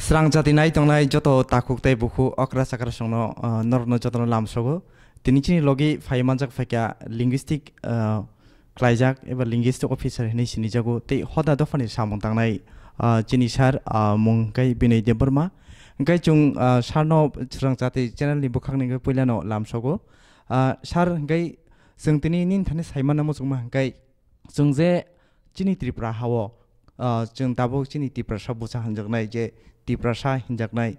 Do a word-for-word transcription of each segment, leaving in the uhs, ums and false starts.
Srang jati nai tongnai joto takhuk tei bukhuk okra chakra songno, ah, norokno jotono lamsogo. Tini chini logi phai manjak phaikha linguistic, ah, khlaijak eba linguistic officer hinwi sinijago tei hoda dophani samung tangnai, ah, chini sir, ah, mung khe Binay Debbarma. Hwnkhe chwng, ah, sir no Srang Jati channel ni bwkhak ni hwnkhe puila no lamsogo. Ah, sir hwnkhe chwng tini nini thani saimano muchungma hwnkhe chwng je chini Tripura hao, ah, chwng tabuk chini Tiprasa bwsa hinjaknai je Tiprasa hinjaknai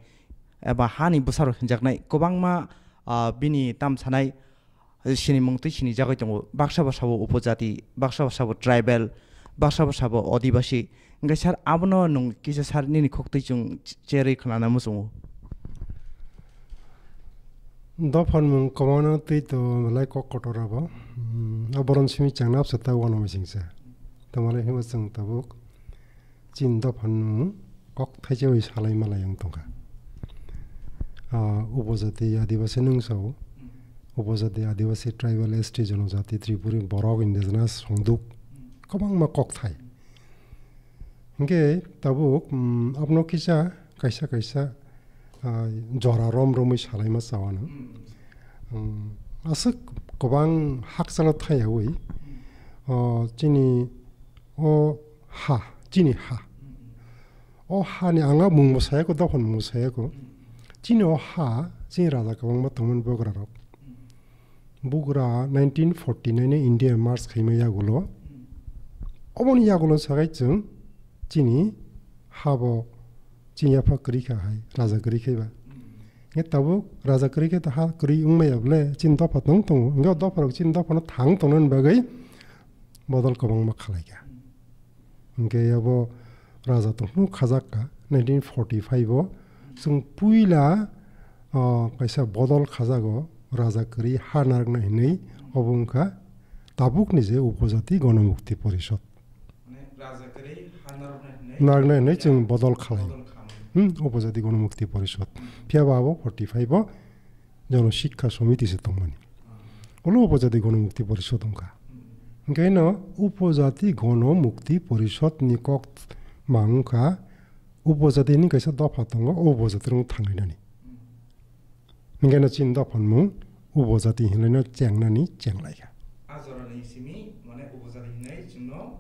eba hani bwsarok hinjaknai kwbangma, ah, bini tam sanai sinimung twi sinijagwi tongo. Baksa baksa bo upojati, baksa baksa bo tribal, baksa baksa bo adibasi. Hwnkhe sir, abono nwng kisa sir nini khuk twi chwng cherwi khwnana muchungo. Dophanmung kwmano twi to belai kok kotor abo. Hmm, o boron simi chengna abse ta uanamwi singsa. Tongmani hwnba chwng tabuk chini dophanmung kok thaichawi salai malai wng tongkha. Ah, upojati adibasi nungsao, upojati adibasi tribal S T jonojati Tripuri borok indigenous songduk kwbangma kok thai. Hwnkhe tabuk, mm, abono kisa kaisa kaisa, ah, jora rom romwi salaima chawano. Mm, aswk kwbang hakchalo thaiyawi, oh, chini o ha, chini ha. O hani ang a mungbo sayako, dophani mungbo sayako. Chini o ha, chini raja kwbangma tongmani bograrok. Bugra nineteen forty-nine ni India march khaima yagulo. Oboni yagulo sagai chwng chini habo chini yapha kwrwi kha hai, raja kwrwi khaiba. Nge tabuk raja kwrwi khe ta ha kwrwi wngma ya bole, chini dopha tong tongo. Nge o dopha rok chini dopha no thang tongna bagwi bodol kwbangma khalai kha. Hwnkhe abo raja tongphuru khajak kha, nineteen forty-five o chwng puila, ah, kaisa bodol khajago, raja kwrwi ha narwkna hinwi, obo wngkha tabukni je Upojati Gonomukti Porishod. Mane raja kwrwi ha narwkna hinwi narwkna hinwi chwng bodol khalai. Bodol khamani. Hmm, Upojati Gonomukti Porishod. Phiya ba abo forty-five o Jono Sikha Somiti se tongmani. Ulo Upojati Gono Mukti Porishod wngkha. Hwnkhe no Upojati Gono Mukti Porishod ni kok ma wngkha, Upojati ni kaisa dopha tongo, o Upojati rok thanglainani. Hwnkhe no chini dopha ni mung Upojati hinlaino chengnani chenglaikha. A jorani simi, mane, Upojati hinwi chwngno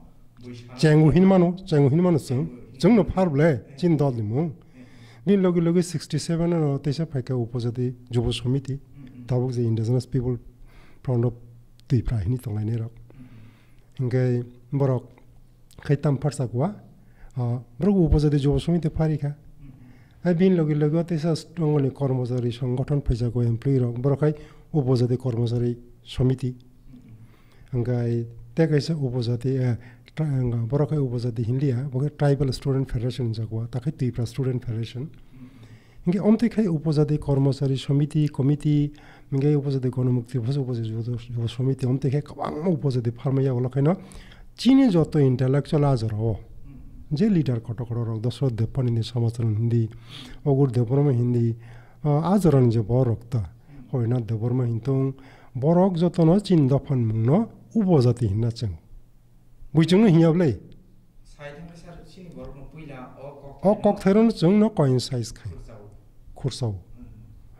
Chengu hinmano, chengu hinmano chwng. Chwngno phar ble, chini dol ni mung. Bini logi logi sixty seven ano teisa phaikha Upojati Jubo Somiti, tabuk je Indigenous People Front of Tripura hini tonglainai rok. Hingke borok khai tam pharsa kua, ah, borok Upojati Jubo Somiti pharikha. Hai bini logi logi teisa tongoni kormochari songgothon phaijak o employee rok, borok hai Upojati Kormochari Somiti. Hingke tei kaisa Upojati, eh, tra-, wngkha, borok hai Upojati hinliya, bo khe Tribal Student Federation hinjakgo, ta khe Tripura Student Federation. Hingke omtwi khai Upojati Kormochari Somiti, Committee, hingke Upojati Gonomukti Porishod, Upojati Jubo, Jubo Somiti, omtwi khai kwbangma Upojati pharmaiya, ulo khaino chini joto intellectual a jorao, je leader kotor kotor rok, Dosroth Debbarma ni Samachran hindi, Ogur Debbarma hindi, ah, a jorani je borok ta, Horinath Debbarma hintung, borok jotono chini dophani mungno Upojati hinna chwng. Buichwngno hinya bwlai? Sai thangkhe sir, chini borokno puila o kok o kok thairokno chwngno coincide khai. Khursa-o. Khursa-o. Hmm.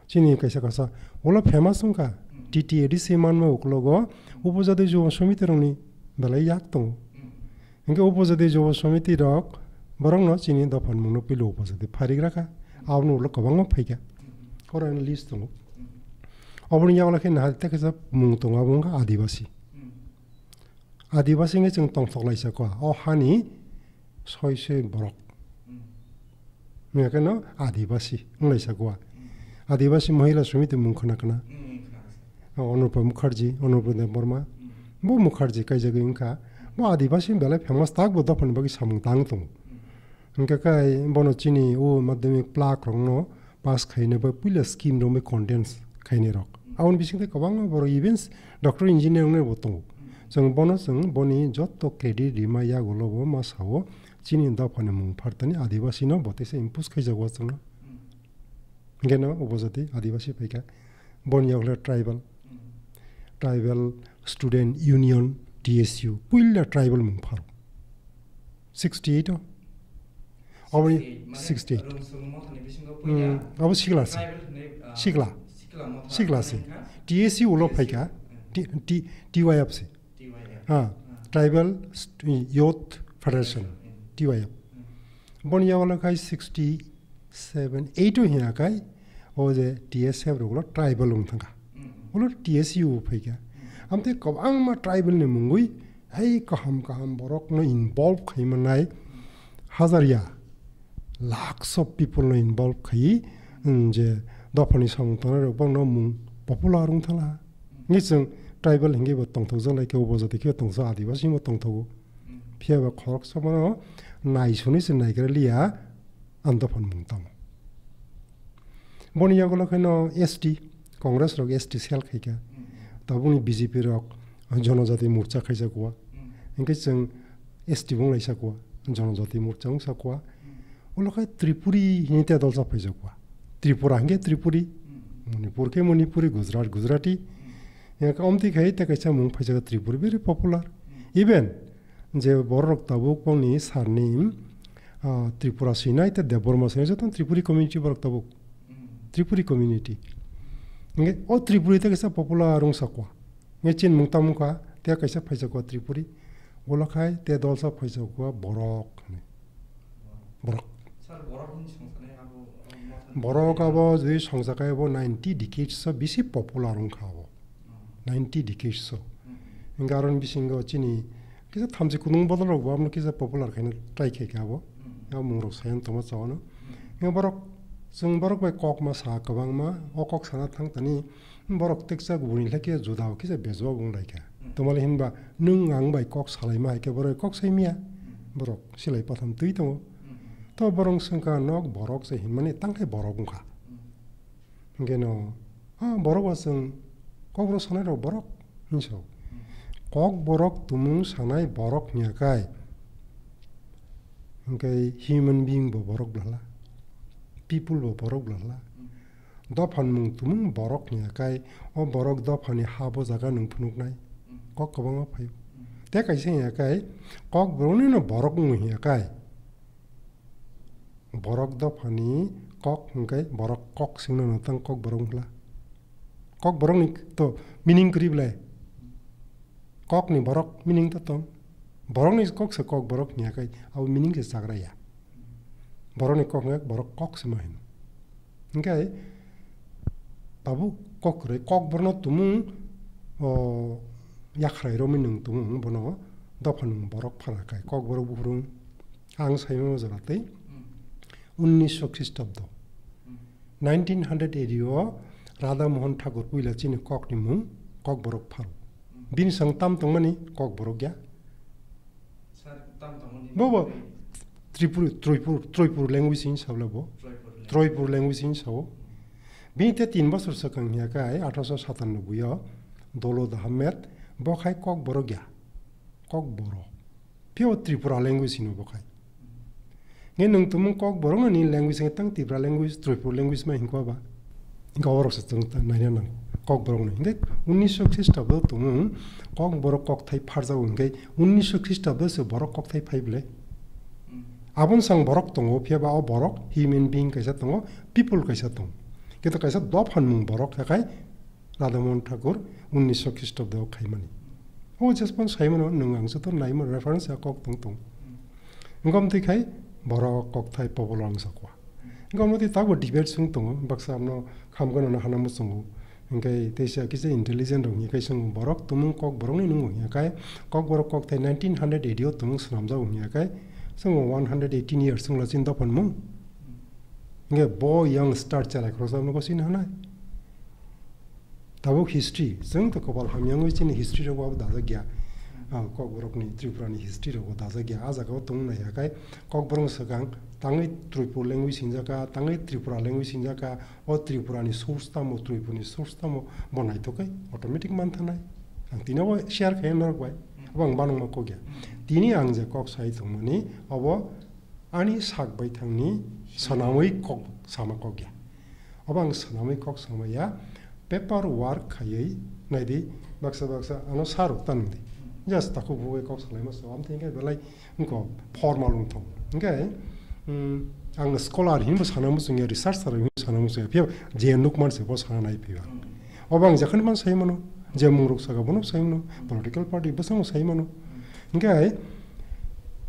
Chini kaisa kaisa, ulo famous wngkha, hmm, T T A D C manma uklogo Upojati Jubo Somiti rokni belai yak tongo. Hmm. Hingke Upojati Jubo Somiti rok borokno chini dophani mungno puila Upojati pharik rakha, aboni ulo kwbangma phaikha. Hmm. Oro ani list tongo. Hmm. Oboni yago khe naha tei kaisa mung tongo, abo wngkha Adibasi. Hmm. Adibasi wngkhe chwng tongthok laisa kua. O hani soi soi borok. Hmm. Wngya kheno Adibasi wnglaisa kua. Hmm. Adibasi Mohila Somiti mung khna khna. Hmm, khna. O Anupa Mukherjee, Anupa Debbarma. Hmm. Bo Mukherjee kaijagwi wngkha. Bo Adibasi belai famous tak bo dophani bagwi samung tang tongo. Hmm. Hingke kai bono chini o madhyamik plak rokno pass khaina bai puila scheme rok bai condense khainai rok. Aboni bisingtwi kwbangma borok events doctor engineer wngnai bo tongo. Chwng bono chwng boni joto credit rima yagulo bo ma sao chini dophani mung phartani Adibasi no bo teisa impose khaijago chwngno. Hingke no Upojati Adibasi phaikha boni yagulo tribal, Tribal Student Union, T S U, puila tribal mung pharo. Sixty eight o. Aboni sixty-eight. Rwngsong mothani bisingo Hmm, puila abo sikla se. Tribal hinwi, ah, Sikla. Sikla motha Sikla se. Wngkha. T S U ulo T S U, phaikha. Hmm. T-, T-, T Y F se. T Y F. Ah, Hmm. Tribal St-, Youth Federation, Hmm. T Y F. Hmm. Boni yago le khai sixty-seven, eight o hiya khai, o je T S F rok ulo tribal wng thangkha. Hmm. Ulo T S U phaikha. Hmm. Amtwi kwbangma tribal ni mungwi Hai kaham kaham borokno involve khai manai hazar ya, lakhs of people no involve khai, um, je dophani samung tangnai rok bangno mung popular wng thala. Ngi chwng tribal hingi bo tongthok jala khe, ubo jati khe tongthok, adibasi bo tongthogo. Phiya ba khoroksa bono naisuni se naigra liya, ang dophani mung tamo. Boni yagulo khe no S T, Congress rok S T cell khaikha. Tabukni B J P rok Jonojati Morcha khaisa kuwa. Hinkhe chwng S T wng laisa kuwa, Jonojati Morcha wngsa kuwa. Ulo khe Tripuri hinwi te dolsa phaisa kuwa. Tripura hinkhe Tripuri, Manipur khe Manipuri, Gujarat Gujarati. Hinkhe omtwi khai te kaisa mung phaisa Tripuri, very popular. Even je borok tabuk bongni sarni, ah, Tripura sinai tei Debbarma sinai joto Tripuri community borok tabuk. Tripuri community. Nge o Tripuri te kaisa popular wngsa kwa. Nge chin mung tamo kha, te kaisa phaisa kwa Tripuri. Ulo khai te dolsa phaisa kwa borok hwnwi. Borok. Sir, borok hwnwi songsanai abo, abo motha Borok abo jodi songsa khai abo ninety decades so bisi popular wngkha abo. Ninety decades so. Hingke aroni bisingo chini kisa thamchi kunung bodol rok bo abono kisa popular khaina try khaikha abo. Abo mung rok sayang tongma chawano. Hingke borok, chwng borok bai kok ma sa kwbangma, o kok sana thang tani borok teksa gubuni lekhe juda o kisa bejua wng laikha. Tomale hinba nwng ang bai kok salaima hai khe borok kok sai miya. Borok silai patham twi tongo. To borok swngkha nok borok se hinmani tangkhai borok wngkha. Hingke no, ah, borok bo chwng kokborok sanai rok borok hinwi sao. Kokborok tumung sanai borok hingya kai, hingke human being bo borok bwlala, people bo borok bwlala, dophan mung tumung borok hingya kai, o borok dophani ha bo jaga nwng phunuknai, kok kwbangma phaio. Tei kaisa hingya kai, kokborokni no borok wng hingya kai, Borok dophani kok hwnkhe borok kok swngno no tang kok borok wngla. Kok borokni to meaning kwrwi belai. Kokni borok meaning to tong. Borokni kok se kok borok hwnya khai abo meaning se chagra ya. Borokni kok hwnkhe borok kok se ma hino. Hwnkhe tabuk kok kwrwi kok borokno tumung, o, yakhrai romwi nwng tumung bono dopha nwng borok phana khai kok borok buphuru. Ang saimano jora tei Hmm. Unnisho Christabdo. Hmm. Nineteen hundred A D o Radha Mohan Thakur puila chini kokni mung Kokborok pharo. Hmm. Bini swng tam tongmani Kokborok ya. Sir, tam tongmani Bo bo Tripur, Troipur, Troipur language hin sabla bo. Troipur language. Troipur language hin sao. Bini te tin bosor swkang hiya kai athroso satanoboi o Dolo Ahmed bo khai Kokborok ya. Kokborok. Phiya o Tripura language hino bo khai. Nge nwng tumung Kokborok no ni language nge tang Tripura language, Tripura language ma hinko ba. Hinka orok se chwng ta naina nang Kokborok no. Hinke unnisho Christabdo tumung Kokborok kokthai pharjago hinke unnisho Christabdo se borok kokthai phai bwle. Aboni sang borok tongo, phiya ba o borok human being kaisa tongo, people kaisa tongo. Kintu kaisa dophan mung borok hakai Radhamohan Thakur unnisho Christabdo khaimani. O jespan saimano nwng ang joto naima reference ya kok tong tong. Wngom twi khai borok kokthai pobolo ang sakwa. Wngom twi tabuk debate swng tongo, baksa amno khamgano no hanamo chwngo. Hingkai teisa kisa intelligent rok hikai swng borok tumung kok borokni nungo hikai kok borok kokthai nineteen hundred eighty o tumung swnamjago hikai swng one hundred eighteen years swngla chin dophan mung. Hingke bo young star chelai khoroksa no gosini hanai. Tabuk history, chwng to kopal hamyangwi chini history rogo abo dajak ya. Ah, Kokborokni, Tripurani history rogo dajak ya. Ah jagao tong nai hakai Kokborok swkang tangwi Tripur language hinjaka, tangwi Tripura language hinjaka, o Tripurani source tamo, Tripurani source tamo, bo naithok kai automatic manthanai. Ang tini bo share khe norok bai. Abo ang banangma kok ya. Tini ang je kok sai tongmani, abo Ani sak bai thangni swnamwi kok sama kok ya. Obo ang swnamwi kok sama ya, paper work khaiwi naidi baksa baksa ano sarok tanwdi. Just takhuk bugwi kok salaima so, amtwi hwnkhe belai wngkha formal wngthok. Hwnkhe Hmm, ang scholar hinwi sana muchungya, researcher hinwi sana muchungya, phiya je nukman se bo sana nai phiya. Obo ang jekhani man sai mano, je mungrok saka bono sai mano, political party bwskango sai mano. Hinkhe hai,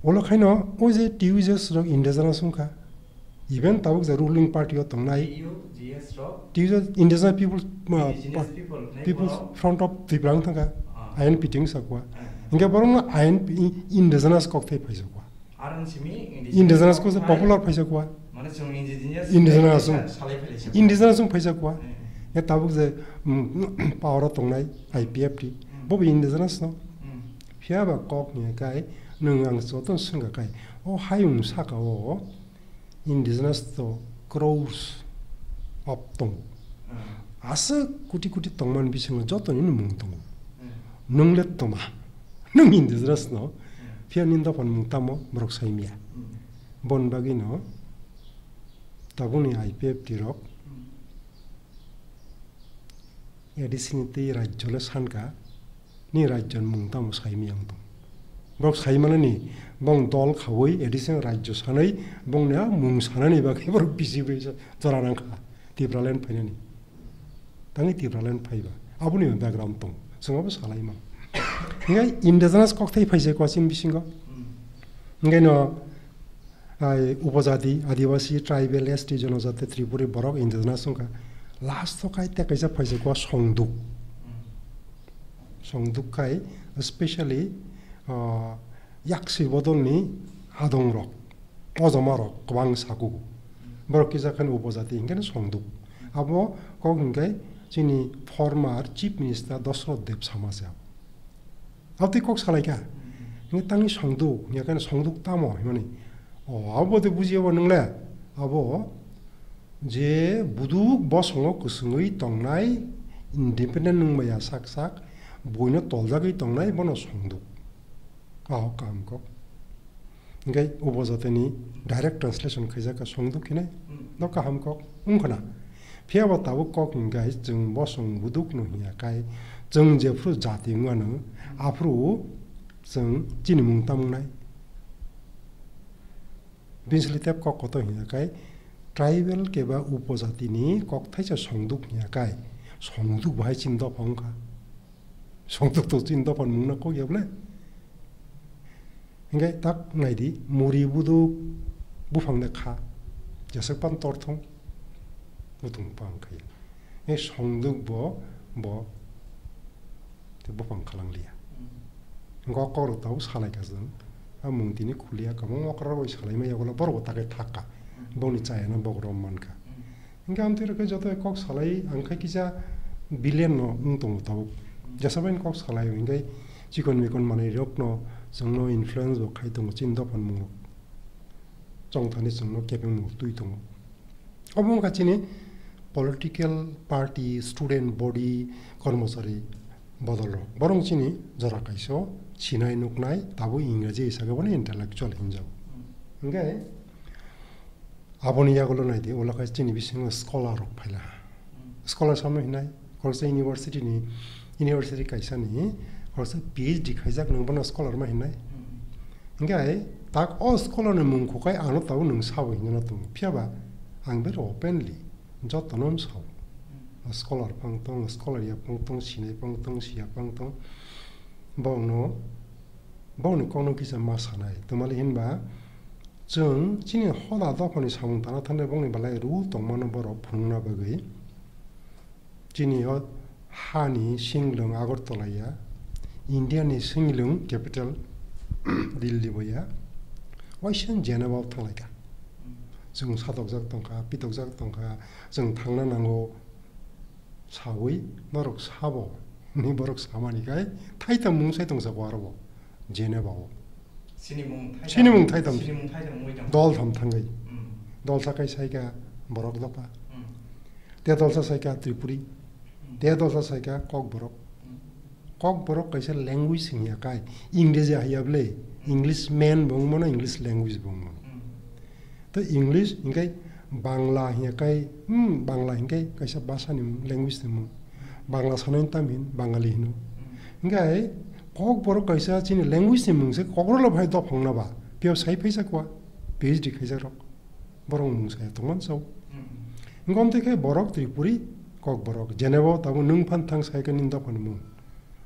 ulo khaino o je T U J S rok indigenous wngkha, even tabuk je ruling party o tongnai, T U J S rok? T U J S indigenous people, uh, Indigenous pa-, people, nai people borok? Front of Tripura wng thangkha, Ah. I N P T wng sakwa. Ah. Hinkhe borokno I N P, indigenous kokthai phaisakwa. Aron simi Indigenous ko se indigenous popular phaisa kwa. Mane chwng indigenous Indigenous phaisa wng. Salai phaisa. Indigenous wng phaisa kwa. Hmm. Ya tabuk je, mm, power o tongnai I P F T. Hmm. Bo bo indigenous no. Hmm. Phiya ba kok ni kai nwng ang joto swngkha kai. O hayung saka o indigenous to crores of tongo. Hmm. Aswk kuti kuti tongmani bisingo joto ni mung tongo. Hmm. Nwng le toma. Nwng indigenous no. Hmm. Phiya nini dophani mung tamo borok sai miya. Hmm. Bon bagwi no tabukni I P F T rok A D C ni twi rajyo le sanka, ni rajyo ni mung tamo sai miyang tong. Borok sai manani bong dol khawi A D C ni rajyo sanai bongni a mung sanani bagwi borok bisi bai jora nangkha Tipraland phainani. Tangwi Tipraland phaiba. Aboni background tong. Chwng abo salai man. Hinkhe indigenous kokthai phaisa kwchwng bisingo. Hinkhe no, ai, upojati, adibasi, tribal, S T, jonojati, tripuri, borok, indigenous wngkha. Last o kai tei kaisa phaisa kwa songduk. Songduk kai, especially, ah, yaksi bodolni adongrok, ojomarok kwbang sakugo. Borok kisa kheno upojati hinkhe no songduk. Abo kok hinkhe chini former Chief Minister Dosroth Deb sama se abo. Abo tei kok salai kha. Hinkhe tangwi songduk, hinkhe songduk tamo himani. O, abo tei bujiya bo nwngle. Abo je buduk bosongo kwswngwi tongnai, independent wngmaya sak sak, buino toljagwi tongnai, bono songduk. Aho kaham kok. Hinkhe upojatini direct translation khaijak kha songduk hinai. Hmm. No kaham kok wngkhana. Phiya bo tabuk kok hinkhe chwng bosong buduk no hiya kai chwng jephru jati wngmano aphru chwng chini mung tam wngnai. Binsli tep kok koto hiya kai tribal keba upojatini kok thaisa songduk hiya kai songduk bahai chini dopha wngkha. Songduk to chini dopha ni mung no kok ya bole. Hinkhe tak nai di, muri buduk buphang de kha, jeswk pan tor thung, mutung pang khai. E songduk bo, bo, te buphang khalang liya. Hinkhe o kok rok tabuk salai kha chwng, a mung tini khulia, kwbangma okra rok bai salai maya, ulo borok bo ta khe thak kha, bongni chaya no bok rom man kha. Hinkhe amtwi rok khe joto kok salai, ang khe kisa villain no wng tongo tabuk. Jesa bai kok salai o, hinkhe chikon mikon manwi rok no chwng no influence bo khai tongo chini dophan mung rok. Chongthani chwng no kebeng mung twi tongo. Obo wngkha chini political party, student body, kormochari bodol rok. Borok chini jora kaisa o sinai nuknai tabuk Ingreji hisabe bono intellectual hinjago. Hinkhe Aboni yagulo nai di, ulo khe chini bisingo scholar rok phaila. Scholar samno hinai, khoroksa university ni, university kaisa ni, khoroksa P H D khaijak nwng bono scholar ma hinai. Hinkhe tak o scholar ni mung khukai ano tabuk nwng sabo hinjana tongo. Phiya ba ang very openly jotono no sao. Scholar phang tong, scholar ya phang tong, sinai phang tong, siya phang tong. Bongno, bongni kokno kisa ma sanai. Tamali hinba, chwng chini hoda dophani samung tana thani bongni belai rule tongmano borok phunukna bagwi. Chini o hani singlwng Agartala ya, India ni singlwng capital Delhi bo ya, waisa Geneva o thanglaikha. Chwng satokjak tongkha, pitokjak tongkha, chwng thangna nango. Sawi norok sabo, ni borok samani khai thaitham mung sai tongsa bo aro bo, Geneva o. Chini mung thaitham. Chini mung thaitham. Chini mung thaitham mui tong. Dol tham thangwi. Hmm. Dolsa kai saika borok dopha. Hmm. Te dolsa saika Tripuri. Hmm. Te dolsa saika Kokborok. Hmm. Kokborok kaisa language hingya kai. Ingreji haiya bwle. English man bo wngmano, English language bo wngmano. Hmm. Tei English hinkhe Bangla hinkhe, hmm, Bangla hinkhe kaisa bhasani mung, language ni mung. Bangla sanai tamo hin Bangali hino. Hinkhe Kokborok kaisa chini language ni mung se Kokborok phai dophang na ba. Phiya sai phaisa kwa. PhD khaijakrok. Borok mung saya tongman sao. Wngom tei khe borok Tripuri kok borok. Jenebo tabuk nwng phan thang sai khe nini dophani mung.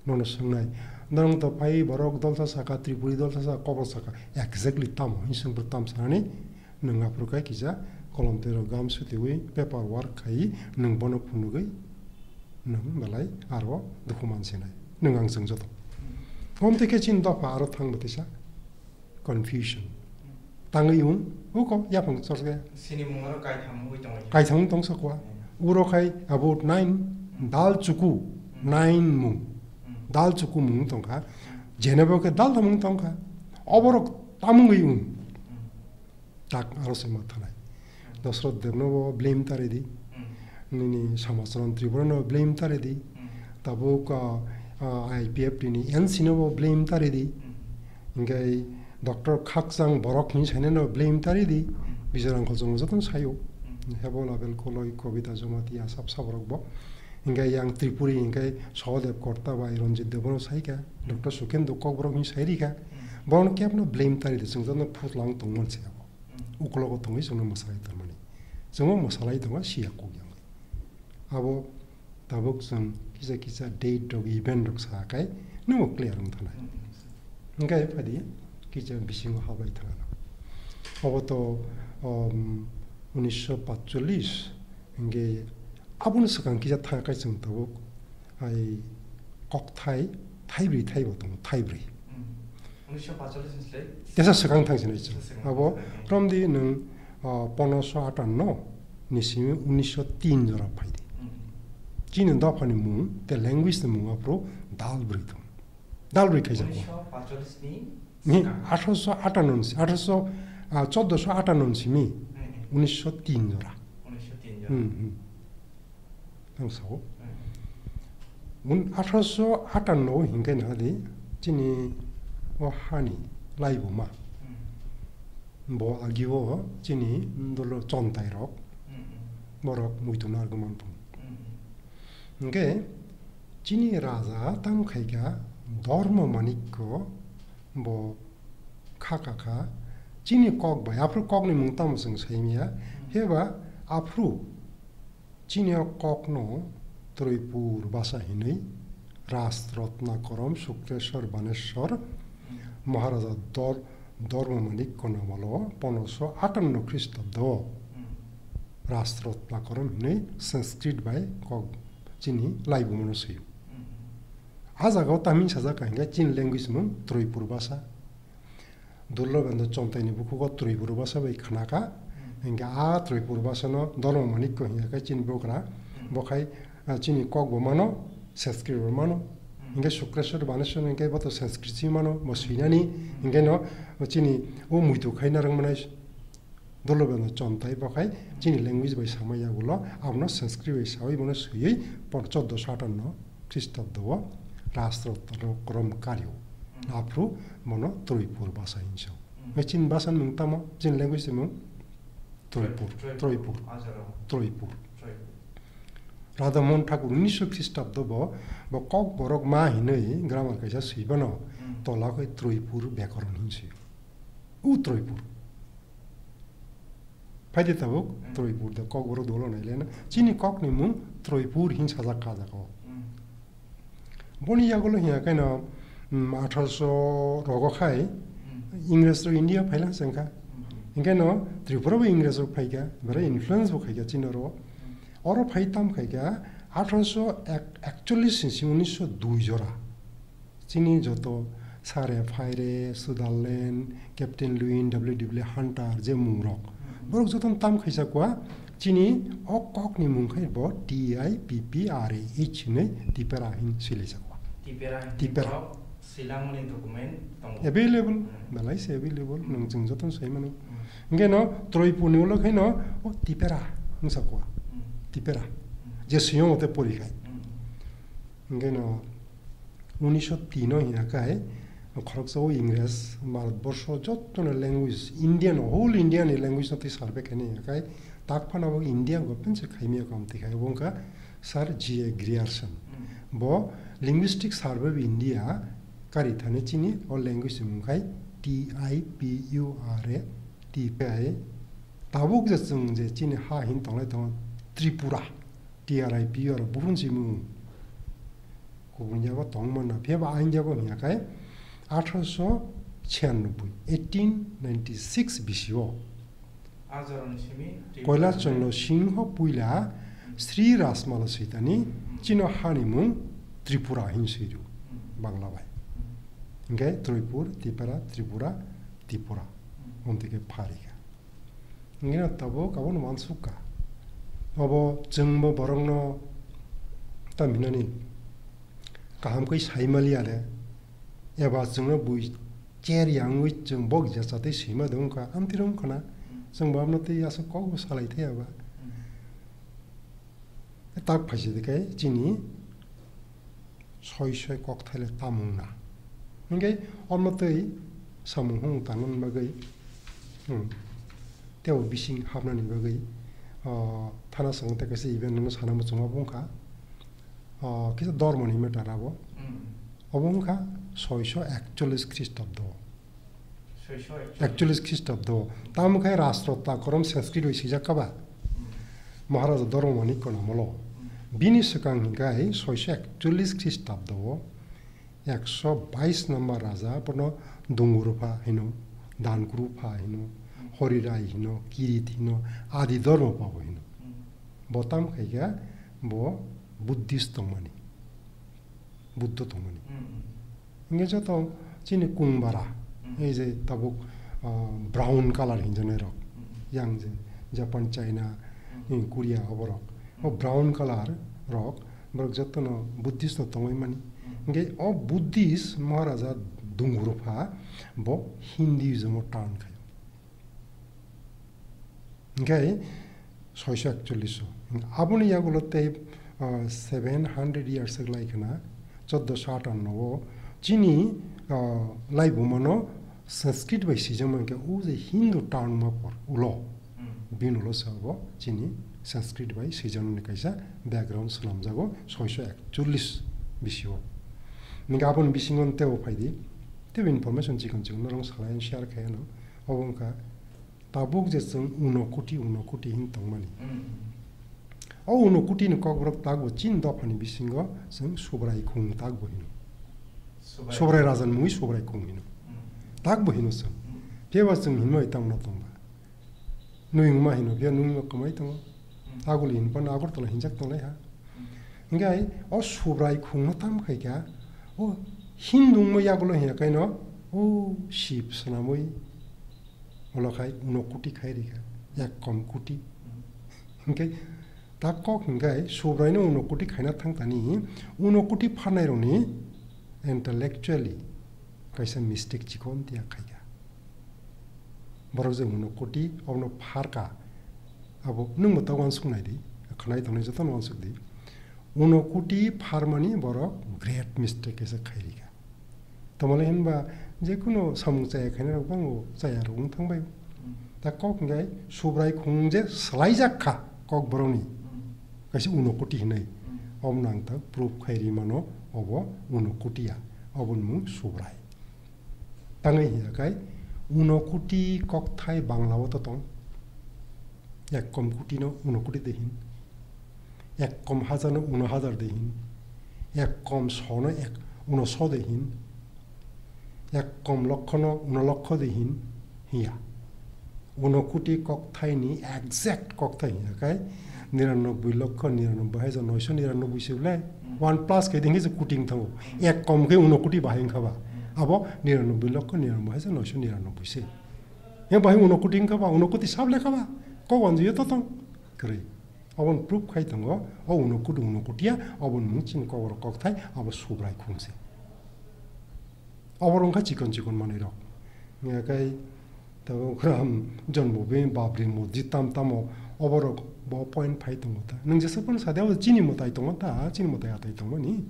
Nono swngnai. Nwng to phai borok dolsa saka, Tripuri dolsa saka, kok saka. Exactly tamo hwn swngpro tam sanani. Nwng aphuru khe kisa kolom tei rok gam sutiwi paper work khai nwng bono phunugwi nwng belai aro dukhu mansinai. Nwng ang chwng joto. Wngom tei khe chini dopha aro thangbo tisa. Confusion. Tangwi wng, uko yaphang chorkhe. Sini mungaro kaitham wngwi tongo. Kaitham wng tongsa kwa. Hmm. Uro khai about nine, dal chuku, Hmm. nine mung. Hmm. Dal chuku mung tongkha. Hmm. Jenebo khe dal thamung tongkha. Oborok tamungwi wng. Hmm. Tak aro se ma thanai. Dosrot Debno bo blame tari di. Hmm. Nini Samachron Tripura no blame tari di. Hmm. Tabuk, ah, ah, IPFT ni NC no bo blame tari di. Hmm. Hingke Doctor Khakchang Borok hinwi sainai no blame tari di. Hmm. Bijor Angkol chwng jotono sayo. Hmm. Hebo Label Koloi, Kobita Jamatia, sab saborok bo. Hingke yang Tripuri hingke Sohodev Korta bai Ranjit Deb no saika. Hmm. Doctor Sukendra Kokborok hinwi sairika. Hmm. Borok no kebno blame tari di. Chwng jotono phutlang tongmani se abo. Hmm. Ukologo tongwi chwngno mwsalai tongmani. Chwngno mwsalai tongo siya kuk yang. Abo tabuk chwng kisa kisa date rok, event rok sa kai, nungbo clear wng thanai. Hmm. Hingke phadi kisa bisingo habai thangano. Obo to, um, unisho patchollis, hingke aboni swkang kisa thang kai chwng tabuk. Hai kokthai thaibrwi thaibo tongo, thaibrwi. Hmm. Unisho patchollis ni slai? Tesa swkang thang sinai chwng. Tesa swkang Abo thang sinai. Romdi nwng, ah, ponosho atanno ni simi unisho tin jora phaidi. Hmm. Chini dophani mung, te language ni mung aphuru dalbrwi tongo. Dalbrwi khaijak. Unisho patchollis ni Ni swkang. Athroso atanno ni si-, athroso, ah, choddoso atanno ni simi, Hmm. unisho tin jora. Unisho tin jora. Hmm, hmm. Ang sao. Hmm. Un athroso atanno hingke na di, chini o hani laibuma. Hmm. Bo agio chini dolo chontai rok. Hmm, hmm. Borok muitu narwgwi man tongo. Hmm, hmm. Hingke chini raja tamo khaika Dharma Manikko bo kha kha kha chini kok bai, aphuru kokni mung tamo chwng saimya, Hmm. heba aphuru Chini o kokno Troipur basa hinwi Rajratnakorom, Sukreswar, Baneswar, Maharaja Dor-, Dormamanik Konamalo ponoso atanno Khristabdo Rajratnakorom hinwi Sanskrit bai kok chini laibumano swiyo. A jagao tamni sajak kha hingkhe chini language mung Troipur basa. Durlobendra Chontaini bukhugo Troipur basa bai khnakha. Hmm. Hingkhe a Troipur basano Dharma Manikko hingkha khe chini bugra. Hmm. Bo khai, ah, chini kokbo mano, Sanskrit bo mano. Hmm. Hingkhe Sukreswar Baneswar hingkhe bo to Sanskrit si mano, bo swinani. Hmm. Hingkhe no chini o muitu khai narwk manai Durlobendra Chontai bo khai chini language bai samai yagulo, abono Sanskrit bai sawi bono swiwi pon-, choddoso atanno Khristabdo o Rajratnakorom karyo. Hmm. Aphuru bono Troipur basa hinso. Hmm. Hingkhe chini basa ni mung tamo? Chini language ni mung? Troipur. Troipur. Troipur. Ah, jaro. Troipur. Troipur. Radhamohan Thakur unisho Khristabdo bo, bo kokborok ma hinwi grammar kaisa swibano, Hmm. tola khe Troipur byakaron hinsi. U Troipur. Phaidi tabuk Hmm. Troipur da kokborok dolo nailena. Chini kokni mung Troipur hin sajak kha jago. Hmm. Boni yagulo hiya kaino, mm, atharso rogo khai Hmm. Ingres rok India phailang sengkha. Hmm. Hinkhe no Tripura bo Ingres rok phaikha, bera influence bo khaikha chini oro. Hmm. Oro phai tam khaikha atharso ekchollis ni simi unisho dui jora. Chini joto Sare Phaire, Sutherland, Captain Lewin, W W Hunter je mungrok. Hmm. Borok jotono tam khaisa kwa, chini o kokni mung khai bo T I P P R A H hinwi Tipera hin swilaijak kwa. Tipera hin Tipera. Borok swilangmani document tongo. Available, Hmm. belai se available, Hmm. nwng chwng jotono sai mano. Hmm. Hingke no Troipur ni ulo khai no, o Tipera, wngsa kwa. Hmm. Tipera. Hmm. Je swiyong o te pori khai. Hmm. Hingke no, unisho tin o hiya khai, khoroksa o Ingres, Bharat borsho joto no language, Indian, whole India ni language no twi survey khainai hiya khai, tak phano bo India government se khaimya kam twi khai, obo wngkha Sir G A Grierson. Hmm. Bo Linguistic Survey of India kari thani chini o language ni mung khai T I P U R A, Tei tabuk je chwng je chini ha hin tonglai tongo Tripura, T R I P R buphun simung. Kubun jago tong manna, phiya ba ain jago hiya kai athroso chiyanoboi, eighteen ninety six bisio. Ajoroni simi Tripura Koila Chondro Singho puila Sri Rasmala switani chino hani mung Tripura hin swiru Bangla bai. Hinkhe Tripur, Tipra, Tripura, Tipura. Omtike pharika. Hinkhe tabuk abono mansukka. Obo chwngbo borokno tamhinani kaham khe saimaliya le, eba chwngno bui cher yangwi chwng bok jesa tei swima de wngkha, amtwiro wngkhana, chwngbo abono tei aswk kokbo salai thaya ba. Tak phaisidi khe chini soi soi kokthai le tamung na. Hinkhe omo tei samung hung tangna bagwi, hmm, tei bising hapnani bagwi, ah, thana swng tei kaisa event no sana muchungma bungkha. Ah, kisa dormoni matter abo. Hmm. Obo wngkha soiso ekchollis Christabdo. Soiso ekchollis. Ekchollis Christabdo. Tamo khe Rastro Takorom Sanskrit bai swijak kha ba? Hmm. Maharaja Dormo Manik Kono amolo. Hmm. Bini swkang hinkhe soiso ekchollis Christabdo o ekso bais number raja bono Dungurupha hino, Dankurupha hino, Horirai hino, Kirit hino, Adi Dormo Pabo hino. Hmm. Bo tam khaikha bo Buddhist tongmani. Buddho tongmani. Hmm, hmm. Hinkhe joto chini kungbara, hmm, ei je tabuk, ah, brown colour hinjaknai rok, hmm, yang je Japan, China, hmm, eh, Korea oborok. O, hmm, brown colour rok, borok jotono Buddhist no tongwi mani. Hmm. Hinkhe o Buddhist Maharaja Dungurupha bo Hinduism o turn khaio. Hinkhe soiso ekchollis o. Aboni yagulo tei, ah, seven hundred years wng lai khna, choddoso atanno o chini, ah, laibuma no Sanskrit bai swijak mankhe o je Hindu town ma por ulo. Hmm. Bini ulo se abo chini Sanskrit bai swijaknani kaisa background swnamjago soiso ekchollis bisio. Hinkhe aboni bisingo teibo phaidi, teibo information chikon chikon norok salai share khai ano. Obo wngkha tabuk je chwng Unokuti, Unokuti hin tongmani. Hmm. O Unokuti ni kokborok takbo chini dophani bisingo chwng Subrai khung takbo hino. Subrai. Subrai raja ni mungwi Subrai khung hino. Hmm. Takbo hino chwng. Hmm. Phiya ba chwng hinmai tamo tongba. Nui wngma hino, phiya nui wngma kwmai tongo. Hmm. Aguli hin phano Agartala hinjak tonglai ha. Hmm. Hinkhe o Subrai khungno tam khaikha, o Hindu wngma yagulo hiya kaino, o Shib swnamwi, ulo khai Unokuti khai rikha, Ekkom Kuti. Hmm. Hinkhe ta kok hinkhe Subraino Unokuti khaina thangtani, Unokuti pharnairokni intellectually kaisa mistake chikon tiya khaikha. Borok je Unokuti, obono pharka. Abo nwngbo ta uansuk nai di, khwnai tongnai jotono uansuk di. Unokuti pharmani borok great mistake kaisa khairikha. Tamole hinba jekunu samung chaya khainai rok bango chaya rok wng thangbai. Hmm. Ta kok hinkhe Subrai khung je swlaijak kha kok borokni. Hmm. Kaisa Unokuti hinwi. Hmm. Obono ang ta proof khai ri mano obo Unokuti ya. Oboni mung Subrai. Tangwi hiya khai, Unokuti kokthai Bangla o to tong. Ekkom kuti no Unokuti de hin. Ekkom hajar no Unohajar de hin. Ekkom so no ek, Unoso de hin. Ekkom lokho no Unolokho de hin. Hiya. Unokuti kokthai ni exact kokthai hiya khai, niranoboi lokho niranoboi hajar noisho niranoboi se bwle, one plus khe dingkhe se kuti wng thango. Ekkom khe Unokuti bahai wngkha ba. Abo niranoboi lokho niranoboi hajar noisho niranoboi se. He bahai Unokuti wngkha ba, Unokuti sab lekha ba. Kok wanjui to tong. Kwrwi. Aboni proof khai tongo, o Unokuti Unokuti ya, aboni mung chini kokborok kokthai, abo Subrai khung se. Obo wngkha chikon chikon manwi rok. Hiya khai tabuk ram Janmabhumi, Babri Masjid tam tamo oborok bo point phai tongo ta. Nwng jesa phano sa de, abo chini mwtai tongo ta, chini mwtai atai tongmani.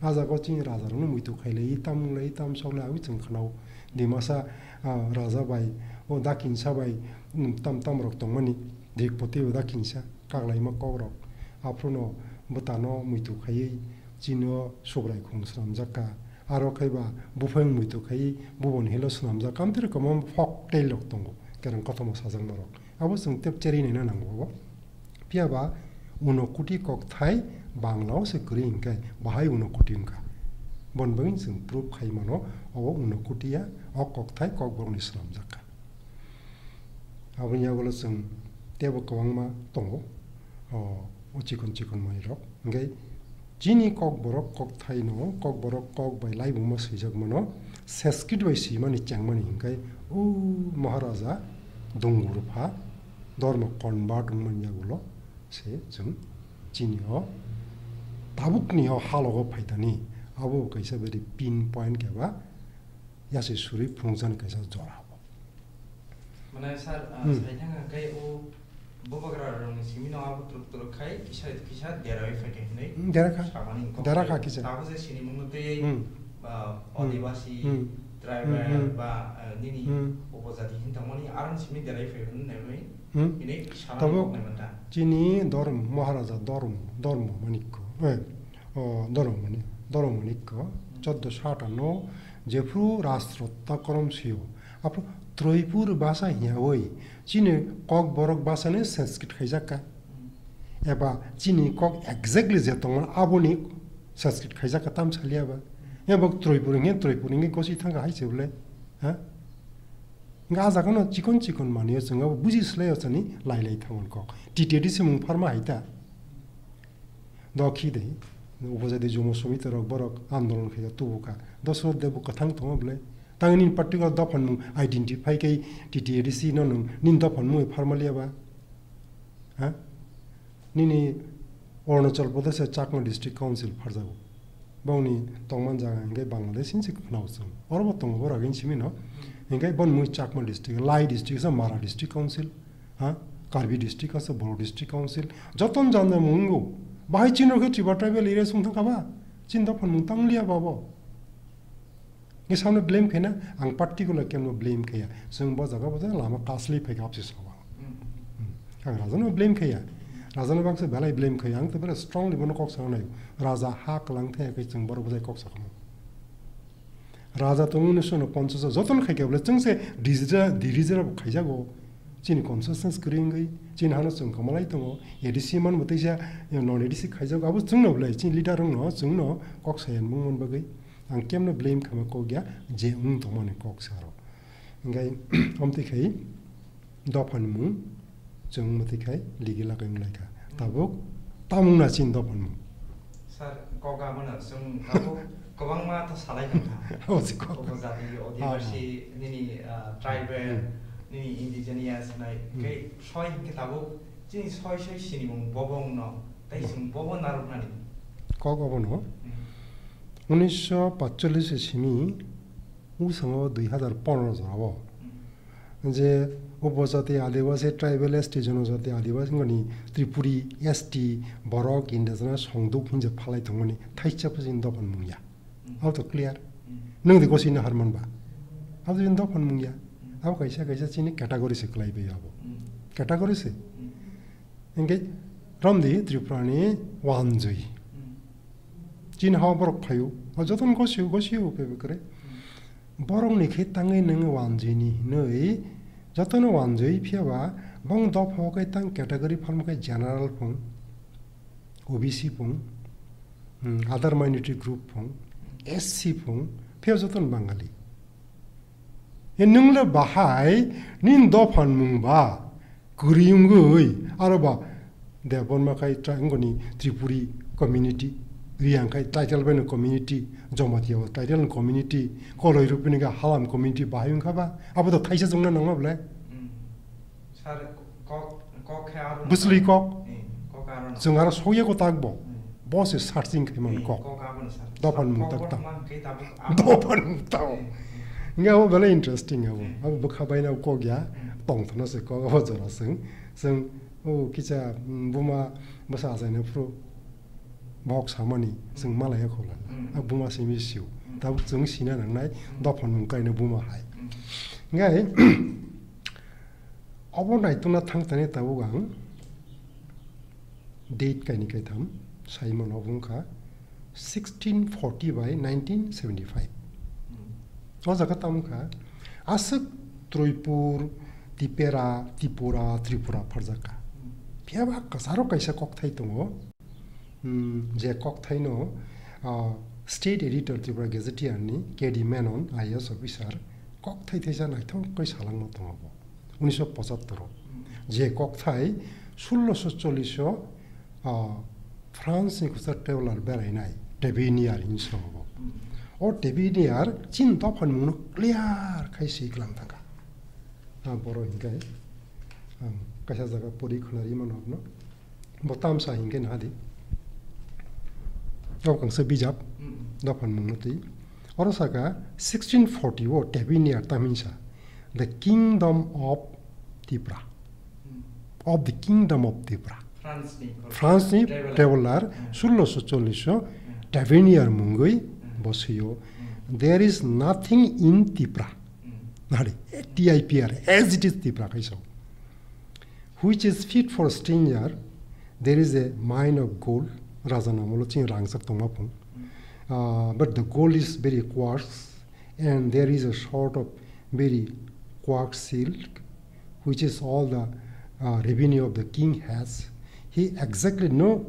A jaga o chini raja rokno muitu khailai, tam wnglai, tam soklai, aboni chwng khwnao. Dimasa, ah, raja bai, o dakinsa bai, mm, tam tam rok tongmani. Dikpoti o dakinsa, kaklaima kokrok. Aphuru no bwtano muitu khaiwi, chini o Subrai khung swnamjak kha. Aro khai ba buphang muitu khai bubon hilo swnamjak, kamtwrwi kwbangma folk tale rok tongo. Kereng kothoma sajakmarok. Abo chwng tep cherwi naina nango abo. Phiya ba Unokoti kokthai Bangla o se kwrwi hwnkhe bahai Unokoti wngkha. Boni bagwi chwng proof khai mano, obo Unokoti ya, o kokthai Kokborokni swnamjak kha. Aboni yagulo chwng teibo kwbangma tongo, o, o chikon chikon manwirok. Hwnkhe chini Kokborok kokthaino, Kokborok kok bai laibuma swijakmano, Sanskrit bai swimani chengmani hwnkhe o Maharaja Dongurupha dormo convert wngmani yagulo se chwng chini o tabukni o halogo phaitani abo kaisa very pin point khe ba yasi suri phunukjani kaisa jora bo. Mane sir, ah, Hmm. Saithang hwnkhe o bubagra rokni simi no abo turuk turuk khai kisa kisa derawi phaikha hinwi Hmm, dera kha. Samani kok Dera khai kha kisa. Tabo je sinimung no tei, Hmm. ah, Hmm. Adibasi, Hmm. tribal Hmm, hmm. ba, ah, nini Hmm. upojati hin tongmani aron simi derawi phaikha hinwi Hmm? hinwi samani Tabo kok nai manta. Chini dorm, Maharaja dorm, dormo manikko. Eh, o, dormo mani-, dormo manikko. Hmm. Choddo sata no jephru rajrotna korom sio. Aphru Troipur basa hiya oi. Chini Kokborok basa ni Sanskrit khaijak ka. Eba chini kok exactly je tongmani aboni Sanskrit khaijak ka tam salia ba. Eba Troipur hingke Troipur hingke gosi thangka hai se bole. Ha? Hingke a jaga no chikon chikon manio chwng abo buji slai o chani lai lai thangon kok. T T A D C mung pharma hai ta. Dokhi de, upojadi jomo somito rok borok andolon khaika tubu kha. Dosrot de bo kwthang tongo bole. Tang nini particular dophan mung identify kai T T A D C no nung nini dophan mung pharma liya ba. Ha? Nini Arunachal Pradesh Chakma District Council pharjago. Bongni tongman jaga hingke Bangladesh hinsi khwnao chwng. Oro bo tongo borok hinsi mino. Hingke bon mui Chakma District, Lai District sa Mara District Council. Ha? Karbi District sa Boro District Council. Joton janda mungo. Bahai chino khe Tribal Tribal Area sung thangkha ba. Chin dophan mung tang liya babo. Nge samno blame khaina, ang particular kemno blame khaya. Chwng bo jaga bo jaga lama kasli phaikha absi sawa. Hmm. Ang rajano blame khaya. Rajano baksa belai blame khaya. Ang to belai strongly bono kok sanai. Raja ha kwlang thaya khe chwng borok bwsai kok sakamo. Raja to unisho no ponchash joton khaikha bole chwng se dirijra, dirijra bo khaijago. Chini consciousness kwrwi wngwi, chini hano chwng kwmalai tongo. A D C man bo teisa, non A D C khaijago. Abo chwngno bole, chini leader rokno chwngno kok sayan mung man bagwi. Ang kemno blame khama kok ya, je wng tongmani kok saro. Hingkai, omtwi khai, dophan mung, chwng mwtwi khai, ligi lakai wng laikha. Tabuk, tamung na chin dophan mung. Sir, kok abono chwng tabuk kwbangma to salai tongkha. O si kok. Upojati, Ah. Adibasi, nini, ah, tribal, Hmm. nini indigenous, nai, Hmm. Kai soi hingke tabuk, chini soi soi sinimung bobo wngno, tei Hmm. chwng bobo narwknani. Kok abono? Hmm. Unisho patchollis simi, Usongo dui hazar pondro jorao Hmm. je upojati adibasi, tribal S T, jonojati adibasi, wngoni Tripuri S T, borok, indigenous, songduk hinje phalai tongmani thaisa pho chini dophan mungya. Hmm. Abo to clear. Hmm. Nwng di gosino harman ba. Abo chini dophan mungya. Hmm. Abo kaisa kaisa chini category se kwlai bai abo. Hmm. Category se. Hmm. Hingke romdi Tripura ni wanjui. Hmm. Chini ha borok phaio. O jotono gosio, gosio, pe bekre. Hmm. Borok ni khe tangwi nang wanjui ni hinoi. Jotono wanjui phiya ba bong dopha o khe tang category phalma khe general phung, O B C phung, hmm, other minority group phung, S C phung, phiya jotono Bangali. E nwng le bahai nini dophan mung ba kwrwi wngwi aro ba Debbarma khai tra-, wngoni Tripuri community, Riyang khai Tribal bai no community, Jamatia bo Tribal no community, Koloi Rupini khe Halam community bahai wngkha ba, abo to thaisa chwngna nangma bwle. Hmm. Sir, kok, kok khe aro Bwsli kok. Hmm, kok aro. Chwng aro sokya ko tak bo. Hmm. Bo se searching khaimani Hmm, kok. Kok abo no sir. Dophan mung Kok tak bo tak. Tongma hwnkhe tabuk abo. Dophan mung tak. Hmm, hmm. Nge abo belai interesting abo. Hmm. Abo bwkha baina kok ya. Hmm. Tongthana se kok abo jora chwng. Chwng o kisa, mm, buma bwsa achaina phuru bok samani chwng malaya khola. Hmm. A buma simi sio. Hmm. Tabuk chwng sina nangnai Hmm. dophan mung kaino buma hai. Hmm. Ngai Obo naitokna thang thani tabuk ang date kaini kaitham sai mano, obo wngkha sixteen forty by nineteen seventy-five. Hmm. O jaga tamo wngkha aswk Troipur, Tipera, Tipura, Tripura pharjak kha. Phiya ba kwcharo kaisa kokthai tongo, hmm, je kokthaino, ah, State Editor Tripura Gazetteer ni K D Menon, I A S officer, kokthai thaisa naithok khe salangma tongo bo. Unisho pochattor o. Je kokthai sulloso chollish o, ah, France ni kwchar traveler berainai, Tavernier hinwi swngo bo. O Tavernier chini dophani mungno clear khai swi kwlang thangkha. Ah, borok hinkhe, ang kaisa jaga pori khwnari mano abno. Bo tamsa hinkhe naha di. Abo kangsa bijap, dophani mungno twi. Oro saka sixteen forty o Tavernier tamhinsa, The Kingdom of Tipra. Of the Kingdom of Tipra. France ni France ni traveler. Traveler, sulloso chollish o Tavernier mungwi bo swiyo. There is nothing in Tipra. Nahari, T I P R, as it is Tipra khai sao. Which is fit for stranger, there is a mine of gold, Raja namolo chini rangchak tongma phung. Uh, but the gold is very coarse, and there is a sort of very coarse silk, which is all the, uh, revenue of the king has. He exactly no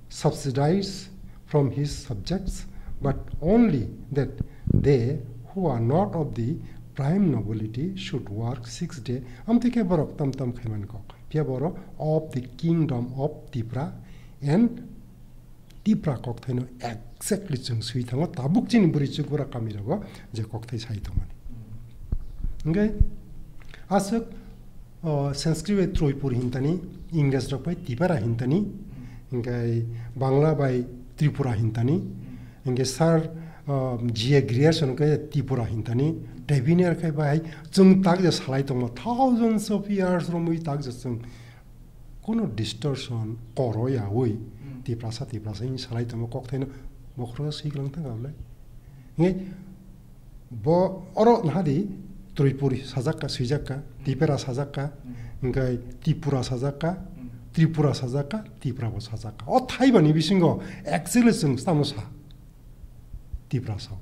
subsidize from his subjects, but only that they who are not of the prime nobility should work six day. Amtwi khe borok tam tam khaiman kok. Phiya borok of the kingdom of Tipra and Tipra kokthaino exactly chwng swi thango, tabuk chini bwrwi chukbura kamirogo je kokthai sai tongmani. Hwnkhe aswk, o, Sanskrit bai Troipur hintani, Ingres rok bai Tipra hintani, hwnkhe Bangla bai Tripura hintani, hwnkhe sir, o, G A Grierson khe Tipra hintani, Tavernier khe bai chwng tak je salai tongma thousands of years romwi tak je chwng Kono distortion koro yaui, hmm, Tiprasa, Tiprasa hini salai tongma kokthaino bokhorok swi kwlang thangkha bwle. Hingke bo oro nahadi Troipuri sajakka, swijakka, hmm, Tipera sajakka, hmm, hingke Tipura sajakka, hmm, Tripura sajakka, Tipra bo sajakka. O thaibani bisingo actually chwng tamo sa? Tiprasa.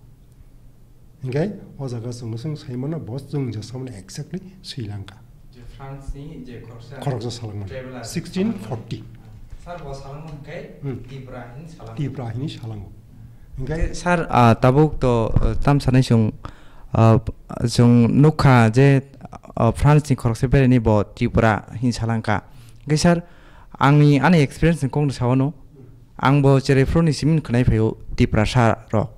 Hingke o jaga chwngno chwng sai mano, bo chwng je samani exactly swilangkha. Je France ni je khoroksa khoroksa salangmani. Traveler sixteen forty. Sir, bo salangma hingke hmm, Tipra hin salang. Tipra hini salango. Hingke hingke sir, ah, tabuk to, ah, tam sanai chwng, ah, chwng nukha je, ah, France ni khoroksa beraini bo Tipra hin salangkha. Hingke sir, angni ani experience ni kokno sawano. Ang bo cherai phuru ni simi khwnai phaio Tiprasa rok,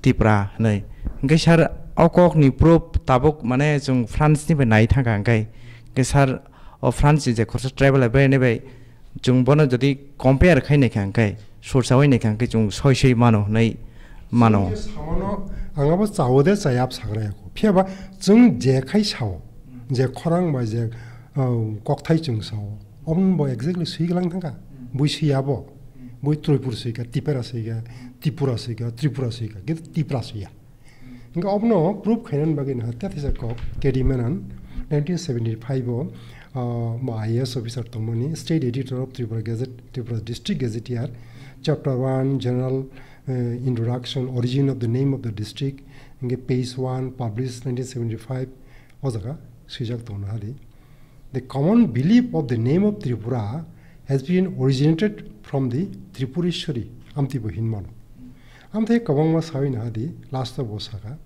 Tipra hinwi. Hingke sir, o kok ni proof tabuk mane chwng France ni bai nai thangkha hingke, hingke sir, o France ni je khoroksa tribal bai nai bai chwng bono jodi compare khai nai kha hingke, sursawi nai kha hingke chwng soi soi mano hinwi mano. Chwng khe samano ang abo chao de chayap sagra yako. Phiya ba chwng je khai sao, je khorang bai je, uh, kokthai chwng sao. Omo bo exactly swi glang thangkha. Hmm. Bui swi abo. Hmm. Bui Troipur swi kha, Tipera swi kha, Tipura swi kha, Tripura swi kha, kintu Tipra swi ya. Hmm. Hingke obono proof khainani bagwi naha tei teisa kok K D Menon nineteen seventy-five o, ah, ma I A S officer tongmani, State Editor of Tripura Gazette, Tripura District Gazetteer, Chapter one, General, eh, Introduction, Origin of the Name of the District, hingke page one, published nineteen seventy-five, o jaga swijak tongo naha di. The common belief of the name of Tripura has been originated from the Tripureshwari, amtwi bo hinmano. Amtwi kwbangma sawi naha di, last o bo saka,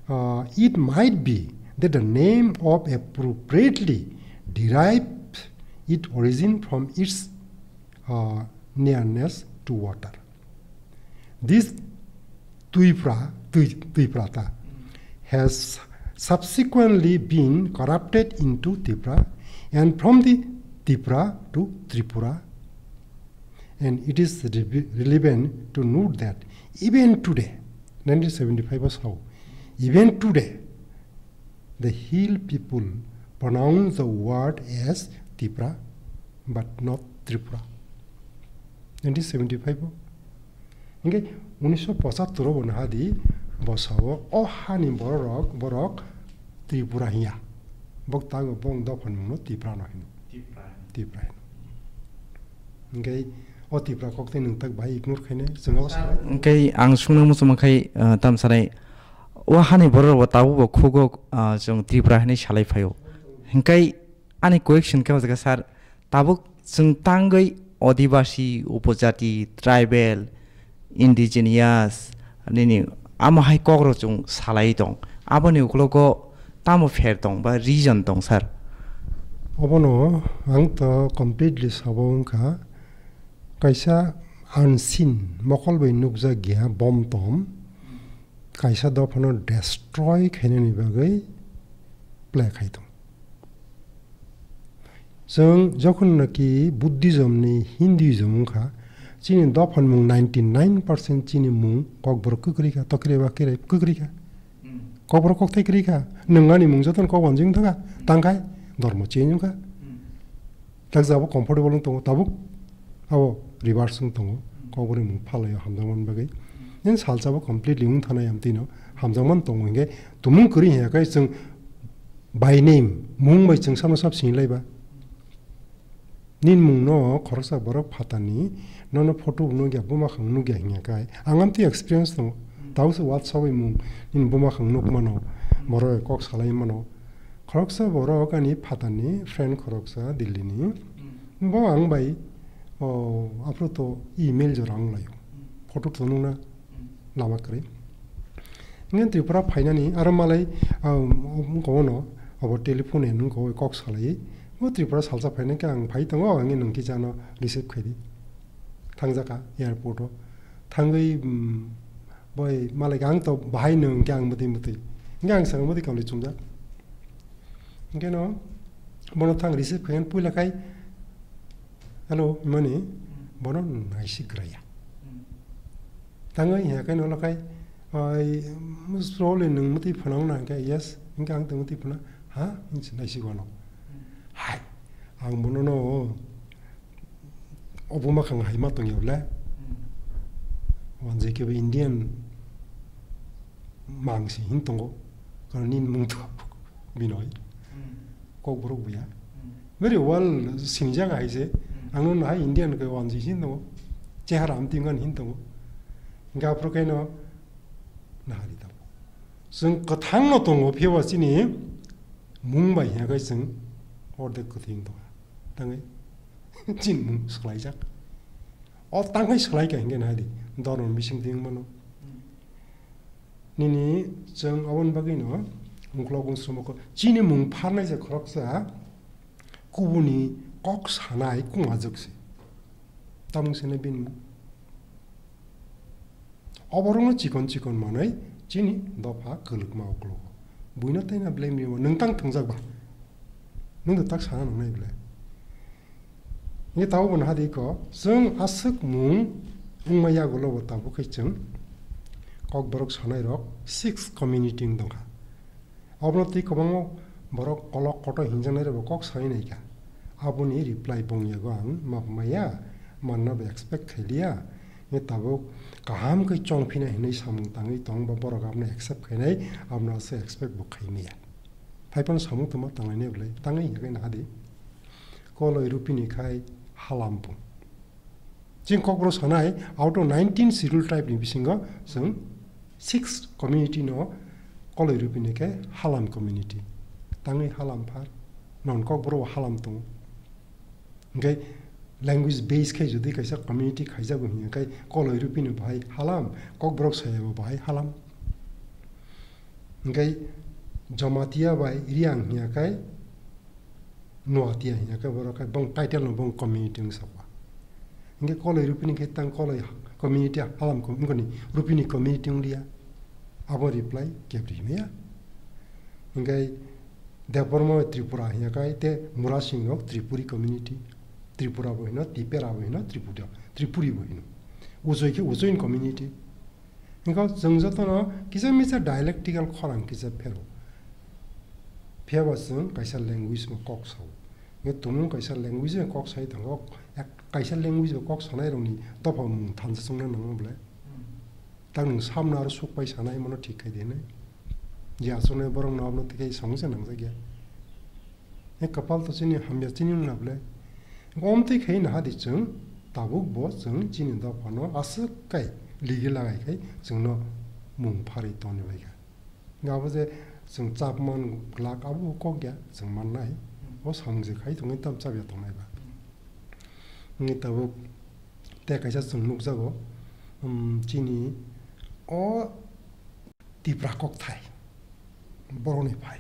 uh, it might be that the name of appropriately derived its origin from its, uh, nearness to water. This Twipra, Twi-, Twiprata has subsequently been corrupted into Tipra and from the Tipra to Tripura. And it is re-, relevant to note that even today, nineteen seventy-five o sao, even today, the hill people pronounce the word as Tipra, but not Tripura. Nineteen seventy-five o. Hingke unisho pochattor o bo naha di bosao o hani bororok, borok Tripura hinya. Bok tago bong dophani mungno Tipra no hino. Tipra hino. Tipra hino. Hingke o Tipra kok tei nwng tak bahai ignore khaine chwng abo sa. Hingke ang sungno muchungma khai, ah, tam sanai. O hani borok bo tabuk bo khugo, ah, chwng Tripura hinwi salai phaio. Hingkai ani question khe o jaga sir, tabuk chwng tangwi adibasi, upojati, tribal, indigenous, nini amo hai kokrok chwng salai tong. Aboni uklogo tamo pher tong ba reason tong sir? Obono ang to completely sabo wngkha, kaisa unseen, mokol bai nukjak ya bom tom, kaisa dophano destroy khainani bagwi play khai tong. Chwng jokhon naki Buddhism ni Hinduism wngkha, chini dophan mung ninety nine percent chini mung kokborok kwkrwi kha, tokre ba kre kwkrwi kha. Kokborok kokthai kwrwi kha, nwng ani mung jotono kok wanjwi wngthaka, tangkhai, dormo change wngkha. Takjabo comfortable wng tongo, tabuk abo reverse wng tongo, kokborokni mung phalai o hamjakmani bagwi. Nini salsa bo completely wng thanai amtwino hamjakmani tongo, hinkhe tumung kwrwi hinkhe chwng by name, mung bai chwng sabo sab sinilaiba. Nini mungno khoroksa borok phatarni nono photo bo nukya, buma khang nukya hinkhe ang amtwi experience tongo. Tabuk se WhatsApp bai mung nini buma khang nukmano, borok kok salai mano. Khoroksa borok ani phatarni friend khoroksa Delhi ni. Bo ang bai, o, aphuru to email jora wng laio. Photo to nukna lama kwrwi. Ngen Tripura phainani aro malai, um, wngkha ono abo telephone nung kok salai. Bo Tripura salsa phainai khe ang phai tongo, ang nung kisa no receive khaidi. Thangjaka airport o. Thangwi, um, boi malai ang to bahai nung khe ang mutwi mutwi. Hingke ang saka mutwi kauli chumjak. Hingke no bono thang receive khayan puila khai. Hello, mani, bono naisik raya. Tangwi hiya khe nono khai, ai, slowly nung mutwi phano wngna hinkhe, yes, hinkhe ang tong mutwi phano, ha? Hinsi naisik wano. Hai, ang bono no, obo ma khang hai ma tongya bole. Wanjai khe bo Indian mangsi hin tongo, karon nini mung to Binoy. Kokborok buya. Very well sinijak hai se. Ang no hai Indian khe wanjwi sin tongo. Chehara amtwi wngkha hin tongo. Hingkhe aphuru khe no nahari tongo. Chwng kwthang no tongo, phiya ba chini mung bai hiya khe chwng ordek kwthwi wng tongkha. Tangwi chini mung swlaijak. O tangwi swlai kha hinkhe nahari. Doron bising twi wng mano. Nini chwng aboni bagwino uklok unsukmung kho. Chini mung pharnai je khoroksa kubuni kok sanai kung ajwk se. Tamung sene bini mung. Oborokno chikon chikon manwi chini dopha kwlwkma uklogo. Buino taina blame rimo, nwng tang thwngjak ba? Nwng de tak sana nangnai ble. Nge tabuk bo naha di kho, chwng aswk mung wngma yagulo bo tabuk khe chwng Kokborok sanai rok six community wng tongkha. Obono twi kwbangma borok kolok kotor hinjaknai rokbo kok sanai naikha. Aboni reply bong yago ang map maya manna bo expect khailiya. Nge tabuk kaham khe chongphina hinwi samung tangwi tong ba borok abono accept khainai, abono aswk expect bo khaimaya. Phaiphano samung tongma tanglainai bwlai tangwi hingkhe naha di. Koloi rupini khai halam pung. Chini Kokborok sanai, out of nineteen scheduled tribe ni bisingo chwng six community no koloi rupini khe halam community. Tangwi halam phar, non Kokborok bo halam tongo. Hingkhe language base khe jodi kaisa community khaijago hinkhe koloi rupini bahai halam, Kokborok sayabo bahai halam. Hingkhe Jamatia bai Riang hiya khai Noatia hiya khe borok khai bong title no bong community wng sokha. Hingkhe koloi rupini khe tang koloi community halam ko wngkoni rupini community wng liya. Abo reply kebri maya. Hingkhe Debbarma bai Tripura hiya khai te Murasing rok Tripuri community. Tripura bo hino, Tipera bo hino, Tripura, Tripuri bo hino. Ujoi khe Ujoin community. Hingkhe chwng jotono kisa misa dialectical khorang kisa phero. Phiyaba chwng kaisa language bo kok sao. Hingkhe tumung kaisa language bai kok sai thango, ek kaisa language bai kok sanai rokni dopha mung thansa chwngna nango bole. Tak nwng samno aro suk pai sanai mano thik khai de hinwi. Je aswknai borokno abono twi khai samung se nangjak ya. He kwpal to chini hamya chini wngna bole. Omtwi khai naha di chwng tabuk bo chwng chini dophano aswk kai ligi lagai khai chwngno mung pharwi toni bai kha. Abo je Chwng chap man glak abo kok ya, chwng mannai. O samung je khai tongwi tam chap ya tongnai ba. Wngwi tabuk tei kaisa chwng nukjago, um, chini o Tipra kokthai, borokni phai.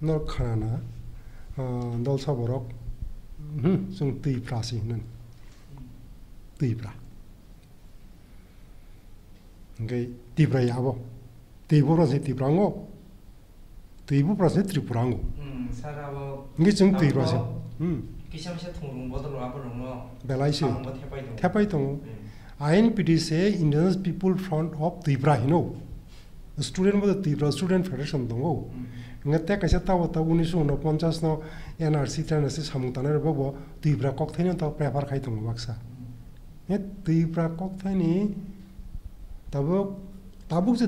Norok khanana, ah, dolsa borok, hmm, chwng Twipra se hinani. Twipra. Hingke Tipra ya abo. Twi bupra se Tipra wngo. Twi bupra se Tripura wngo. Hmm, sir, abo hingke chwng Twipra se. Abo Hmm. Kisa misa thungrung bodol abo rungno Belai se. Samungbo thepai tongo. Thepai tongo. Hmm. I N P T se Indigenous People Front of Tripura hino. Student bo Tripura Student Federation tongo. Hmm. Hingke te kaisa tabo tabo unisho unoponchas no N R C tei N R C samung tanai rok bo Tripura kokthai no to prefer khai tongo baksa. Hmm. He Tripura kokthai ni tabuk, tabuk je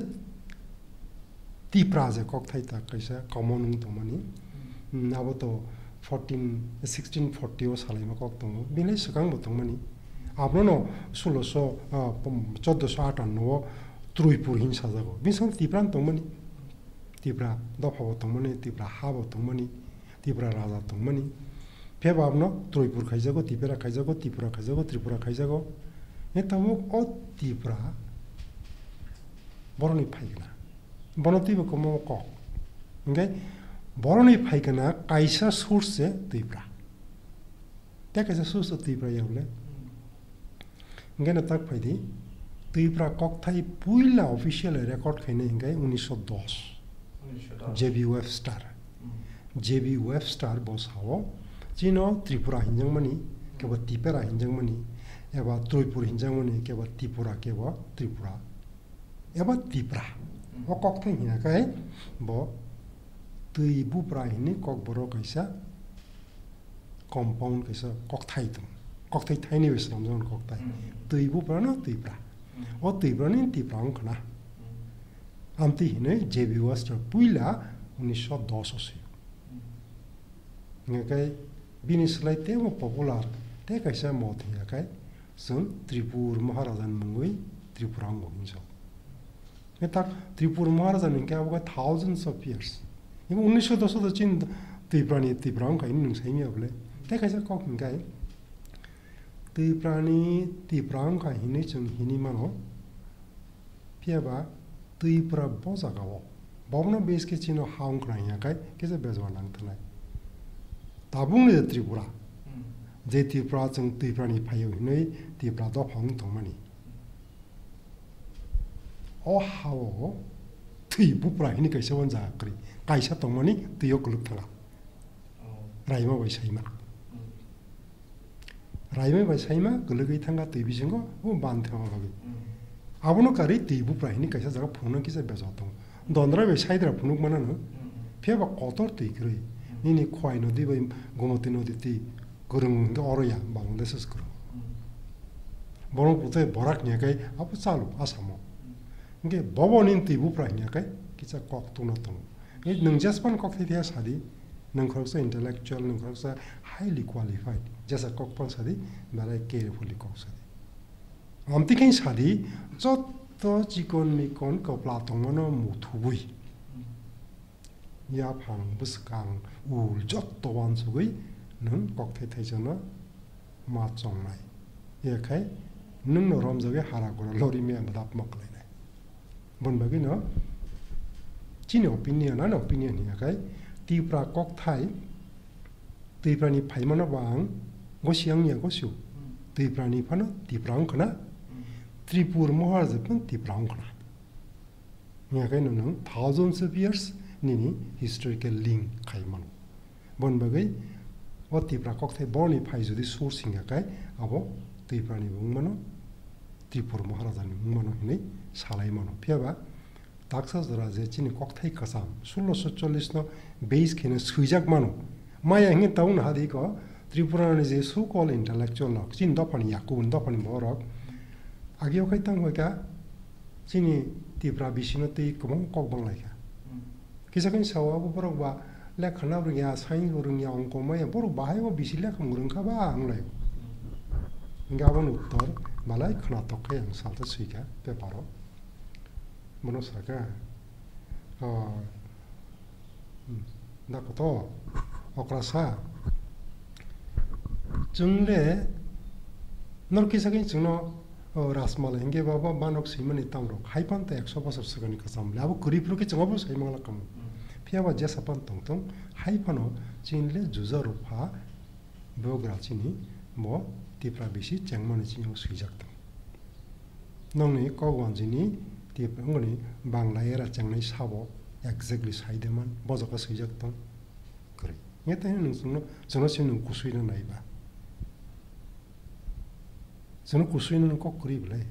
Tipra je kokthai ta kaisa common wng tongmani. Hmm, abo to fourteen, sixteen forty o salaima kok tongo. Bini swkang bo tongmani. Abono sulosho, ah, pom-, chordoso atanno o Troipur hin sajago. Bini swkang Tipra tongmani. Tipra dopha bo tongmani, Tipra ha bo tongmani, Tipra raja tongmani. Phiyaba abono Troipur khaijago, Tipra khaijago, Tripura khaijago, Tripura khaijago. He tabuk o Tipra boroni phaikna. Bono twibo kwbangma kok. Hingke boroni phaikna kaisa source se Twipra. Tei kaisa source se Twipra ya bole. Hingke no tak phaidi, Twipra kokthai puila official record khainai hingke unisho dos. Unisho dos. J B Webster. Hmm. J B Webster bo sao, chino Tripura hinjakmani, kebo Tipra hinjakmani, eba Troipur hinjakmani, kebo Tipura, kebo Tripura. Eba Tipra. Hmm. O kokthai hingya khe bo twi bupra hinwi kokborok kaisa compound kaisa kokthai tong. Kokthai thaini bai swnamjak kokthai. Hmm. Twi buprano Tipra. Hmm. O Tiprani Tipra wngkha na. Hmm. Amtwi hinwi J B Webster puila unisho dos o swi. Hmm. Hingkhe bini slai teibo popular tei kaisa mot hingya khe chwng Tripur Maharaja ni mungwi Tripura wngo hinwi sa. Hingkhe tak Tripur Maharaja ni hingkhe abo khe thousands of years. Hingkhe unisho dos o chini Tiprani Tipra wngkha hinwi nwng saimya bole. Tei kaisa kok hingkhe Tiprani Tipra wngkha hinwi chwng hinwi mano. Phiyaba Twipra bo jaga o. Bobono base khe chino ha wngkha hingya khe kisa bejwa nang thanai. Tabukni je Tripura. Hmm. Je Tripura chwng Tiprani phaio hinwi Tipra dopha wng tongmani. O ha o twi bupra hinwi kaisa wan jaga kwrwi. Kaisa tongmani twi o kwlwk thanga. Oh. Raima bai saima. Hmm. Raima bai saima kwlwgwi thangkha twi bisingo, o ban thangma bagwi. Hmm. Abono karwi twi bupra hinwi kaisa jaga phunukna kisa bejak tongo. Dondra bai saidra phunuk manano, hmm, phiyaba kotor twi kwrwi. Hmm. Nini Khowai nodi bai Gomoti nodi twi kwrwng hwnkhe oro ya, Bangladesh se kwrwng. Hmm. Borok bwtwi borak hwnyakhai abo chalu Asamo. Hmm. Hwnkhe bobo nini twi bupra hwnyakhai kisa kok tungna tongo. Nwng jespan kok thai thaiya sadi, nwng khoroksa intellectual, nwng khoroksa highly qualified, jesa kok pan sadi, belai carefully kok sadi. Amtwi khe sadi, jotto chikon mikon kwpla tongmano muthubwi. Yaphang, bwskang, ul jotto wansugwi nwng kok thai thaijakno ma chongnai. Yakhai nwngno romjagwi hara gora lori maya dapma kwlainai. Boni bagwino chini opinion, ani opinion hiya khai Tipra kokthai, Tiprani phaimano bo ang gosi ang ya gosio. Tiprani phano Tipra wngkha na, Tripur Maharaja phano Tipra wngkha na. Hiya khai no nwng thousands of years nini historical link khai mano. Boni bagwi o Tipra kokthai boroni phai jodi source hingya khai abo Tiprani bo wngmano, Tripur Maharajani wngmano hinwi salai mano. Phiyaba taksa jora je chini kokthai kwcham sulosho chollish no base kheno swijak mano. Maya hingke tabuk no hadi ko Tripura ni je so called intellectual rok, chini dophani ya, kubun dophani borok. Agio khai tang hoi kha, chini Tipra bisino tei kwbang kok bang lai kha. Hmm. Kisa khe sao abo borok ba lekha na rwngya, science bo rwngya, ongko maya, borok bahai o bisi lekha mwrwng kha ba ang lai. Hmm. Hingke aboni uttor malai khwnatok khe ang salta swi kha paper o. Bono saka, Oh. Hmm. Da koto, okrasa. Chwngle, nor kisa khe chwngno, oh, Rajmala hingke ba, ba, manok swimani tamrok. Hai pan ta ekso bosor swkangni kwcham le. Abo kwrwi phuru khe chwng abo sai mangla kamo. Hmm. Phiya ba jesa pan tong tong, hai phano chwngle juja rupha, Bugra chini bo Tipra bisi chengmani chini bo swijak tong. Nongni kok wanjini Tipra wngoni Bangla era chengnai sabo exactly sai de man, bo jaga swijak tong. Kwrwi. Nge tei nwng chwngno, chwngno simi nwng kusui na naiba. Chwngno kusui na nwng kok kwrwi belai.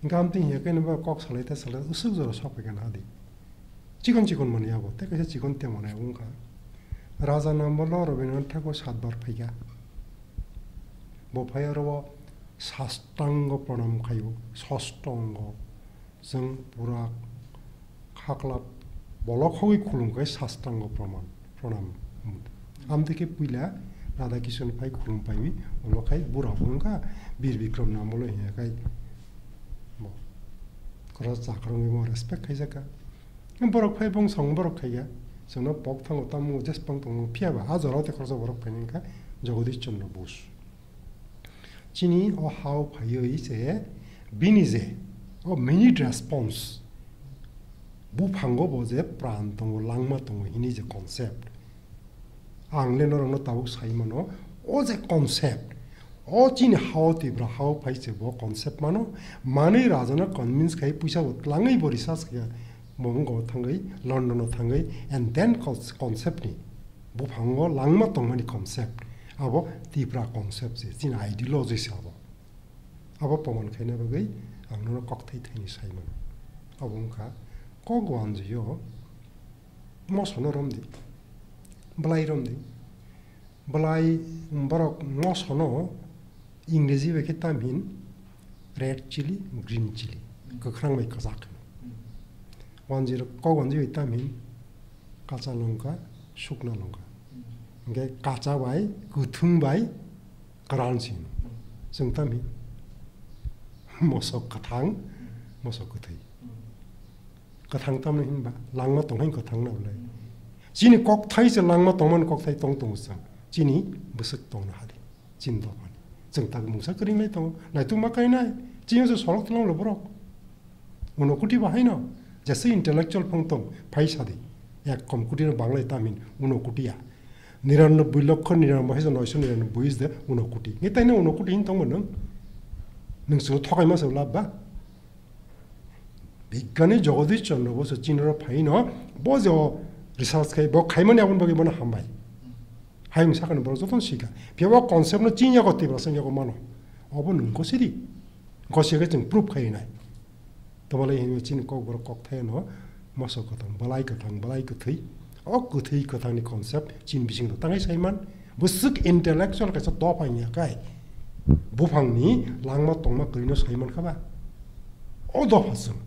Hingke amtwi hiya khe nokbar kok salai ta salai usuk jora sok phaikha na di. Chikon chikon mani abo, tei kaisa chikon tei mani abo wngkha. Raja Nambolo Rabindranath Thakur satbar phaikha. Bo phai oro o sastango pranam khaio, sostongo. Chwng pura khaklap bolok hogwi khulum khai sastango praman, pranam. Amtwi khe puila Radha Kishon phai khulum phaiwi, ulo khai bura bo wngkha Bir Bikram Nambolo hiya khai. Bo. Kora chakrangwi bo respect khaijak kha. Borok phai bong song borok khaiya. Chwngno pok thango tamo jesbang tongo phiya ba a jorao te khoroksa borok phaini wngkha Jagadish Chandra Bose. Chini o hao phaiwi se bini je o minute response buphango bo je pran tongo, langma tongo hini je concept. Ang le norokno tabuk sai mano, o je concept, o chini hao Tipra hao phai se bo concept mano, manwi rajano convince khai puisa bo tlangwi bo research khe bo wngkha thangwi London o thangwi and then cons-, concept ni buphango langma tongmani concept, abo Tipra concept se, chini ideology se abo. Abo proman khaina bagwi ang nono kokthai thaini sai mano. Abo wngkha kok wanjio mosono romdi, belai romdi. Belai borok mosono Ingreji bai khe tam hin red chili, green chili, kwkhrang bai kwchak hino. Wanjwi rok kok wanjwi bai tam hin kacha longka, sukna longka. Hingke kacha bai, kwthwng bai, kwran se hino. Chwng tam hin mosok kwthang, mosok kwthwi. Kwthang tamni hinba langma tongmani kwthang na belai. Chini kokthai se langma tongmani kokthai tong tongo chwng. Chini bwswk tongna hadi. Chini dophani. Chwng tak mungsa kwrwinglai tongo. Naituk ma kainai. Chini se solok tonglo borok. Uno kuti bahaino. Jese intellectual phang tong. Phai sadi. Ek kom kuti no banglai tamin. Uno kuti ya. Niranoboi lokho niranoboi hajar noisho niranoboi is de uno kuti. Nge taino uno kuti hin tongmo nwng? Nwng chwngno thokaima se lab ba? Bigyani Jagadish Chandra Bose chinaro phaino bo je o research khai, bo khaimani aboni bagwi bono hambai. Hayung sakani borok jotono sika. Phiya bo concept no chini yago Tiprasa yago mano. Obo nwng gosiri. Gosiya khe chwng proof khai nai. Tobalai hinwi chini kokborok kokthai no moso kwthang, belai kwthang, belai kwthwi. O kwthwi kwthangni concept chini bisingo tangai saiman. Bwswk intellectual kaisa dopha wngya kai. Buphangni langma tongma kwrwino saiman kha ba. O dopha chwng.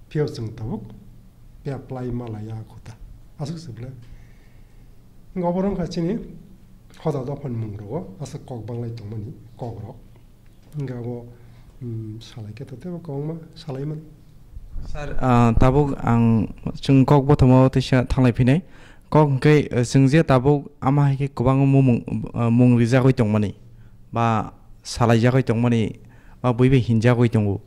Phiya chwng tabuk apply malaya khuta. Aswk se bwle. Wngkha obo wngkha chini hoda dophani mung rogo aswk kok banglai tongmani kokrok. Hingke abo, mm, salai khe to teibo kwbangma salai mano. Sir, ah, tabuk ang chwng kok bothomao teisa thanglai phinai. Kok hwnkhe, eh, chwng je tabuk ama hai khe kwbangma mung, ah, mung rijagwi tongmani, ba salaijagwi tongmani, ba bui bai hinjagwi tongo.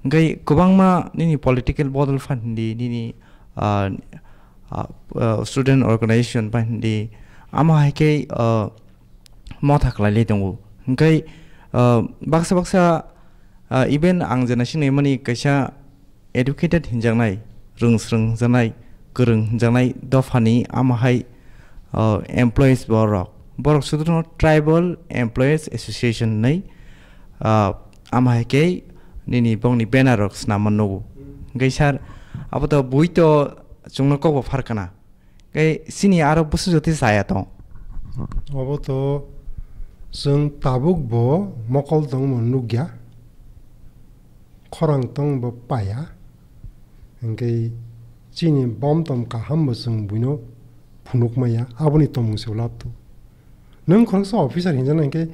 Hwnkhe kwbangma nini political bodol phan hindi, nini, ah, ah, ah, student organization phan hindi, ama hai khe, ah, motha khlai lai tongo. Hwnkhe, ah, baksa baksa, ah, even ang jena sini mani kaisa educated hinjaknai, rwngsrwng hinjaknai, kwrwng hinjaknai dophani ama hai, ah, employees borok. Borok sudhno Tribal Employees Association hinwi, ah, ama hai khe nini bongni banner rok swnamma nugo. Hwnkhe sir, abo to bui to chwngno kokbo pharkana. Khe chini aro bwswk jotwi chaya tong. Obo to chwng tabuk bo mokol tongmo nukya, khorang tong bo paya, hwnkhe chini bom tom kaham bo chwng buino phunuk maya, aboni tongmung se ulap tu. Nwng khoroksa officer hinjana hwnkhe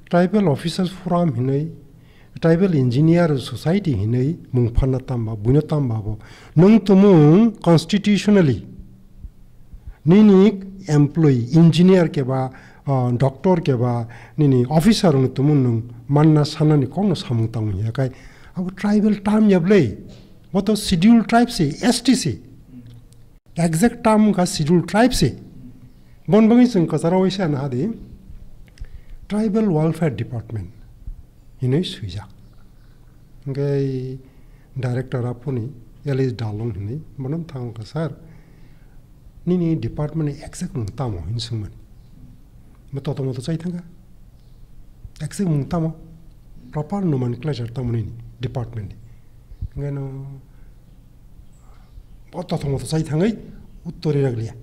tribal officers forum hinwi Tribal Engineer Society hinwi mung phanna tamba, buino tamba bo. Nwng tumung constitutionally nini employee, engineer keba, ah, doctor keba, nini officer rokni tumung nwng manna sanani kokno samung tangwi ya kai. Abo tribal term ya bwlai. Bo to scheduled tribe se, S T se. Exact term wngkha scheduled tribe se. Bon bagwi chwng kwcharo waisa na hadi Tribal Welfare Department hinwi swijak. Hwnkhe director aphuni Alice Dalong hinwi bono thang kha, "Sir, nini department ni exact mung tamo?" hinwi swngmani. Bo toto moto chai thangkha. Exact mung tamo? Proper nomenclature tamo nini department ni? Hwnkhe no bo tothong moto chai thangwi uttor ri rwkliya.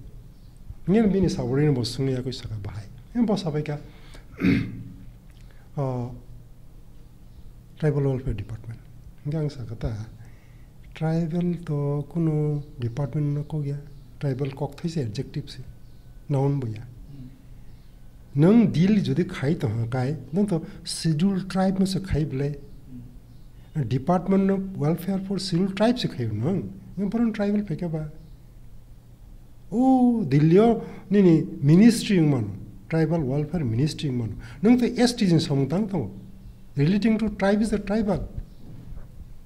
Nini bini subordinate bo swngwi yakwi sakha bahai. Em bo sabaikha, o, Tribal Welfare Department. Hwnkhe ang sakha ta, tribal to kunu department no kok ya. Tribal kokthai se, adjective se, noun bo ya. Nwng deal jodi khai tongkha kai, nwng to scheduled tribe no se khai bwlai. Department of Welfare for Scheduled Tribe se khai nwng. Nwng bono tribal phaikha ba? O Delhi o nini ministry wngmano, Tribal Welfare Ministry wngmano. Nwng to S T ni samung tang tongo. Relating to tribe is a tribal.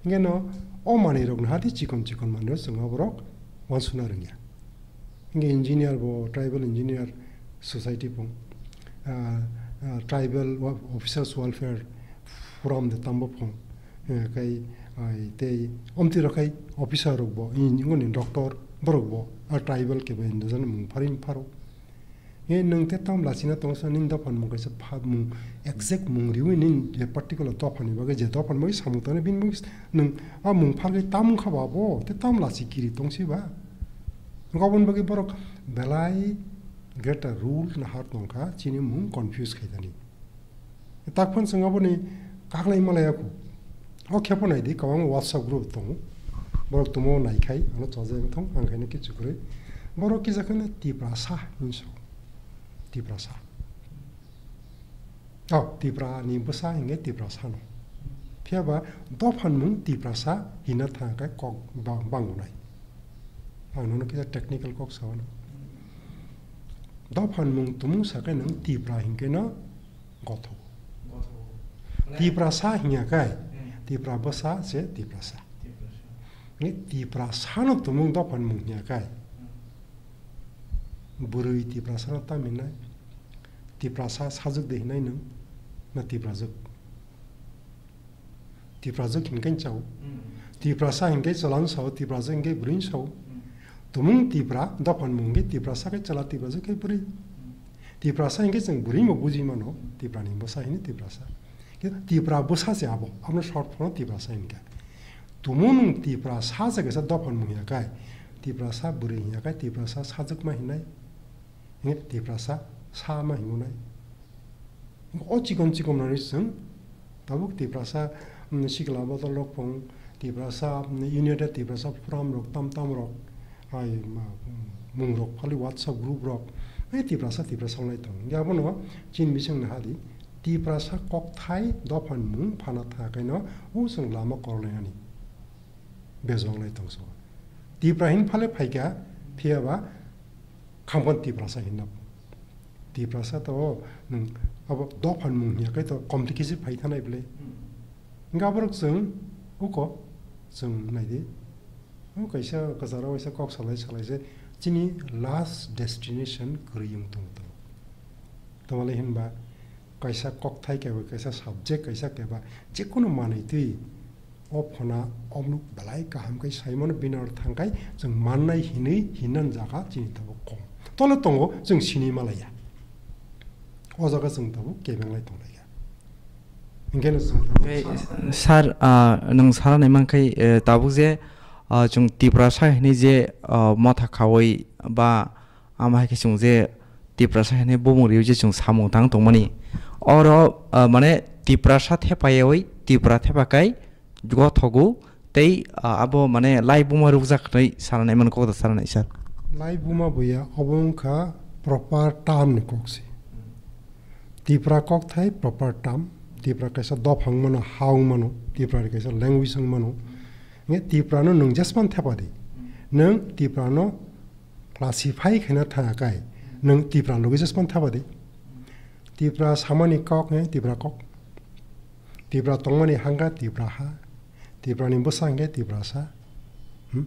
Hwnkhe no o manwi rok no hati chikon chikon manwi rok chwng aborok wansukna rwngya. Hingke engineer bo, tribal engineer society pung, ah, ah, tribal wa-, officers welfare forum de tambo pung, eh, kai, ai, tei omtwi rok khai officer rok bo, in, ingoni doctor borok bo, a tribal kebo hindu jani mung phari pharo. Nge nwng te tam lachina tongsa nini dopha ni mung kaisa pha mung exact mung riwi nini je particular dopha ni bagwi je dopha ni bagwi samung tangna bini bagwi nwng a mung phagwi tam wngkha ba bo te tam lachi kiri tongsi ba. Gobon bagwi borok belai greater rule na har tongkha, chini mung confuse khaitani. Takphano chwng aboni kaklai malaya khu. O khepo naidi, kwbangma WhatsApp group tongo. Borok tumo naikhai, ano chajak wngthong, ang khaino kichu kwrwi. Borok kisa kheno Tiprasa hinwi sao. Tiprasa. Oh, Tipra ni bwsa hinkhe Tiprasa no. Phiya ba dophan mung Tiprasa hina thang khe kok ba-, bangunai. Ang nono kisa technical kok sao no. Dophan mung tumung sa khe nwng Tipra hinkhe no gotho. Gotho. Tiprasa hinya khe, hmm. Tipra bwsa se Tiprasa. Tiprasa. Ni Tiprasa no tumung dophan mung hinya khe. Hmm. Bwrwi Tiprasa no tam hinai. Tiprasa sajwk de hinai nwng, na Tiprajwk? Tiprajwk hinkhe chao. Hmm. Tiprasa hinkhe chwla no sao, Tiprajwk hinkhe bwrwi no sao. Hmm. Tumung Tipra, dophan mung hinkhe Tiprasa khe chwla, Tiprajwk khe bwrwi. Hmm. Tiprasa hinkhe chwng bwrwi bo buji mano, Tiprani bwsa hino Tiprasa. Khe Tipra bwsa se abo, abono short form o Tiprasa hinkha. Tumung nwng Tiprasa se kaisa dophan mung ya khe, Tiprasa bwrwi hinya khe Tiprasa sajwkma hinai. Hingke Tiprasa sa ma hingo nai. O chikon chikon manwi chwng tabuk Tiprasa, mm, sikla bodol rok phung, Tiprasa, mm, United Tiprasa Forum rok, tam tam rok, hai ma, mm, mung rok phali WhatsApp group rok, hai Tiprasa, Tiprasa wng lai tongo. Hingke abono chini bising naha di, Tiprasa kokthai dophan mung phana tha kaino o chwng lama korlainani bejong lai tongso. Tipra hin phale phaikha, phiya ba khamkon Tiprasa hinna. Tiprasa to, nwng abo dophan mung hiya khe to complication phai thanai bwle. Hingke aborok chwng uko chwng naidi. O kaisa kwcharo waisa kok salai salai se chini last destination kwrwi wng tong tong. Tamale hinba kaisa kokthai keba, kaisa subject kaisa keba, jekunu manwi twi o phona omluk belai kaham khe saimano bini aro thangkhai chwng mannai hinwi hinna jaga chini tabuk kom. Tole tongo chwng sini malaiya. O jaga chwng tabuk kebenglai tonglaiya. Hingkheno chwng tabuk Tei, sa- sir, ah, nwng sana naimankhe, eh, tabuk je, ah, chwng Tiprasa hinwi je, ah, motha khawi ba Amo hai khe chwng je Tiprasa hinwi bumung riwi je chwng samung tang tongmani. Oro, ah, mane Tiprasa thepayawi Tipra thepakai gothogo tei, ah, abo mane lai buma rwkjak hinwi sananai mano kok da sananai sir. Lai buma buya obo wngkha proper term ni kok se. Tipra kokthai proper term. Tipra kaisa dopha wng mano, ha wng mano, Tipra ni kaisa language wng mano. Nge Tipra no nwng jespan thepa di. Nwng Tipra no classify khaina thaya kai. Nwng Tipra logi jespan thepa di. Tipra samani kok nge Tipra kok. Tipra tongmani hangka Tipra ha. Tipra ni bwsa hingke Tipra sa. Hmm?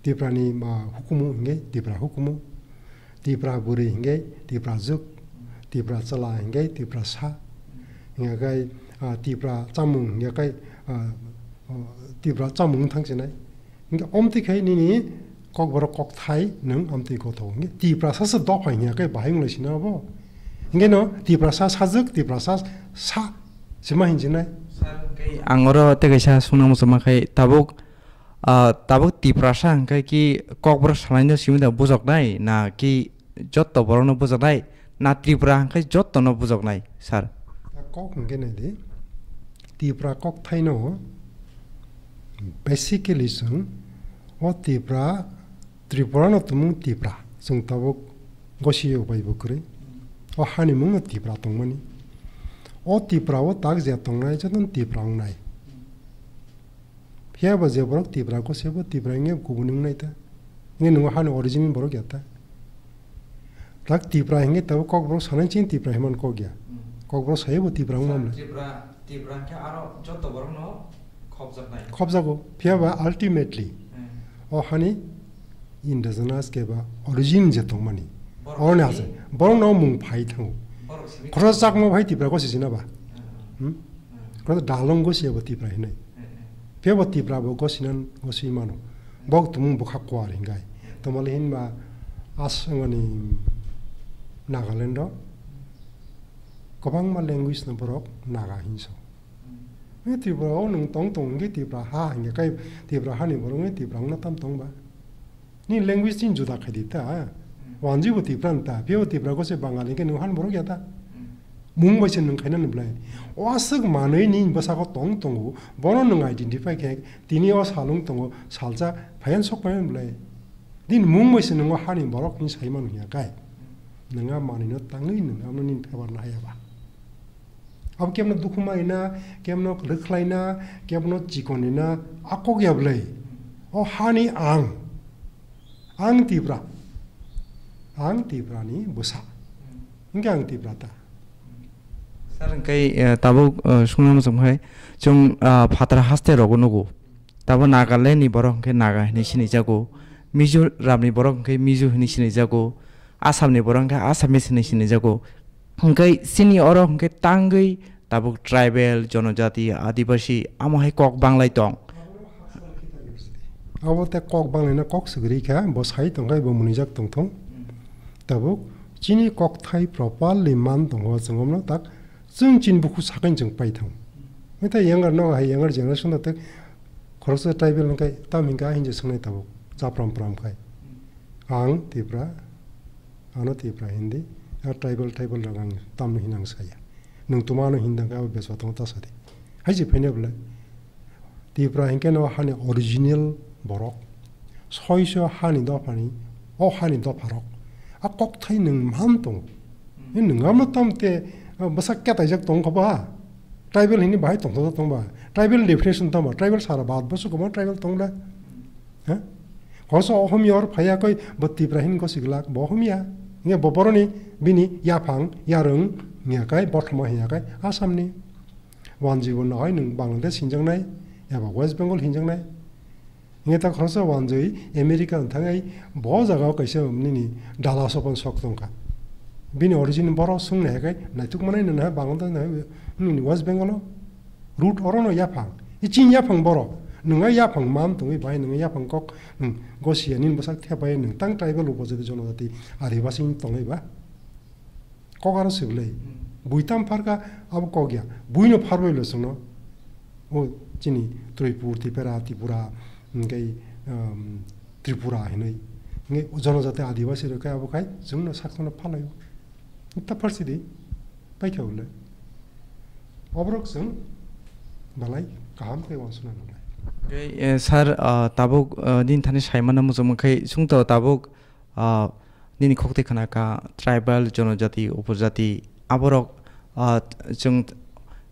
Tipra ni ma hukumu hingke Tipra hukumu. Tipra bwrwi hingke Tipra juk. Tipra chwla hingke Tipra sa. Hingke kai, ah, Tipra chamung hingke kai, ah, ah, Tipra chamung thang sinai. Hingke omtwi khai nini kokborok kokthai nwng amtwi kothok. Hingke Tiprasa se dopha hinya kai bahai wng lai sina bo. Hingke no Tiprasa sajwk, Tiprasa sa sima hinjinai. Sir, hingke ang oro tei kaisa sungna muchungma khai tabuk, ah, tabuk Tiprasa hingke ki kokborok salaino simi da bujoknai na ki jotto borokno bujoknai na Tripura hingke jottono bujoknai, sir? Ta kok hingke nai di. Tipra kokthaino basically chwng o Tipra, Tripura no tumung Tipra. Chwng tabuk gosiyo bai bo kwrwi. O hani mungno Tipra tongmani. O Tipra o tak je tongnai jotono Tipra wngnai. Phiya ba je borok Tipra gosiyo bo Tipra wngya kubuni wngnai ta. Nge nungo hani original borok ya ta. Tak Tipra hingke tabuk kokborok sanai chini Tipra himan kok ya. Hmm. Kokborok sayo bo Tipra wngma mle. Tipra, Tipra hingke aro joto borokno khopjaknai. Khopjago. Phiya ba ultimately Hmm. o hani indigenous keba origin je tongmani. Borok Oroni simi- hase. Borok no mung phai thango. Borok simi- Khorok chakma phai Tipra gosi sina ba. Hmm. Hmm? Hmm. Khorok dalong gosi abo Tipra hinai. Hmm, hmm. Phiya bo Tipra bo gosinan gosi mano. Bok tumung bwkha kuar hingai. Tomali hinba aswngani Nagaland o kwbangma language no borok Naga hinso. Hmm. Nge Tripura o nwng tong tong hingke Tipra ha hingke kai Tipra hani borok nge Tipra wngna tam tong ba. Ni language tin juda khai di ta. Wanjui bo Tipra ta. Phiya bo Tipra ko se Bangali hingke nwng han borok ya ta. Mung bai se nwng khaina ni blai. O aswk manwi ni bwsako tong tongo. Bono nwng identify khe tini o salwng tongo salsa phaiyan sok phaiyan blai. Din mung bai se nwng o hani borok ni sai manu ya kai. Nwng a manwi no tangwi nwng amno ni phebar na haya ba. Abo kemno dukhu maina, kemno rwkhlaina, kemno chikonina, a kok ya bwlai. O hani ang. Ang Tipra. Ang Tipra ni bwsa. Hingke ang Tipra ta. Sir, hingke, eh, tabuk, eh, sungna muchung hai, chwng, ah, phatara haste rogo nugo. Tabo Nagaland ni borok hwnkhe Naga hinwi sinijago, Mizoram ni borok hwnkhe Mizo hinwi sinijago, Assam ni borok hwnkhe Assamese hinwi sinijago. Hwnkhe chini oro hwnkhe tangwi tabuk tribal, jonojati, adibasi, amo hai kok banglai tong. Abo tei kok banglaina kok swkri kha, bo sai tongkha, bo mwnwijak tongthung. Tabuk chini kokthai properly man tongo, chwng omno tak chwng chini bukhuk sakani chwng paithang. Mithai younger no hai younger generation no tei khoroksa tribal hwnkhe tam hinkha hinja swngnai tabuk, chapram pram khai. Ang Tipra, ano Tipra hindi, a tribal, tribal rok ang tamno hinang saya. Nwng tuma ano hindang khe abo beswa tongo ta sadi. Hai se phene bwle. Tipra hinkhe no hani original borok. Soiso hani dophani, o hani dopharok. A kokthai nwng man tongo. Nwng amo tamte, ah, bwsak ketaijak tong kho ba. Tribal hini bahai tongthok tong ba. Tribal definition tong ba. Tribal sara Bharat borso kwbangma tribal tong le. Ha? Koso Ohomia or phaiya koi bo Tipra hin gosi glak bo Ohomia. Nge bo boroni bini yaphang, yarwng, nge kai bothoma hiya kai Assamni. Wanjwi bo nahai nwng Bangladesh hinjaknai, eba West Bengal hinjaknai. Nge ta khoroksa wanjwi America thangwi bo jaga o kaisa nini dala sopan sok tongkha. Bini origin boro sung nai kai naituk manai nai Bangladesh nai nini West Bengal o. Root orono yaphang. I chini yaphang borok. Nwng a yaphang mam tongwi bai nwng yaphang kok nwng gosia nini bwsak thepai nwng tang tribal upojati jonojati adibasi wng tongwi ba. Kok aro sibilai. Hmm. Bui tam pharkha abo kok ya. Buino pharbai lo chwngno. O chini Tripur, Tipra, Tripura, hingke, um, Tripura hinwi. Hingke jonojati adibasi rok khe abo khai chwngno sakno phalaio. Ita pharsidi, paikha ule. Oborok chwng belai kaham khe uansukna nangnai. Tei, eh, sir, ah, tabuk, ah, nini thani saimano muchungma khe chwngto tabuk, ah, nini khokti khna kha tribal, jonojati, upojati, aborok, ah, chwng,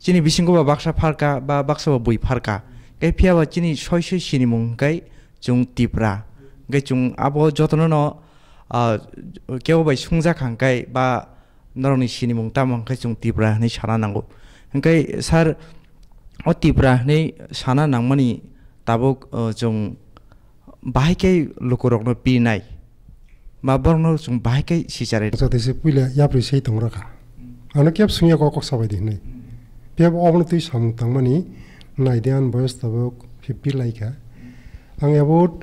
Chini bisingo ba baksa pharka, ba baksa ba bui pharka. Khe phiya ba chini soi soi sinimung hwnkhe chwng Tipra. Hwnkhe chwng abo jotono no, ah, kebo bai sungjak hwnkhe ba norokni sinimung tamo hwnkhe chwng Tipra hinwi sana nango. Hwnkhe sir, o Tipra hinwi sana nangmani tabuk, ah, chwng bahai khe lukurokno pirnai, ba borokno chwng bahai khe sicharai. Jotese puila yapri sei tongrokha. Ano kep sungya kok kok sabai di hinwi. Kep obono twi samung tangmani naidi, ani boyos tabuk fifty laikha. Ang about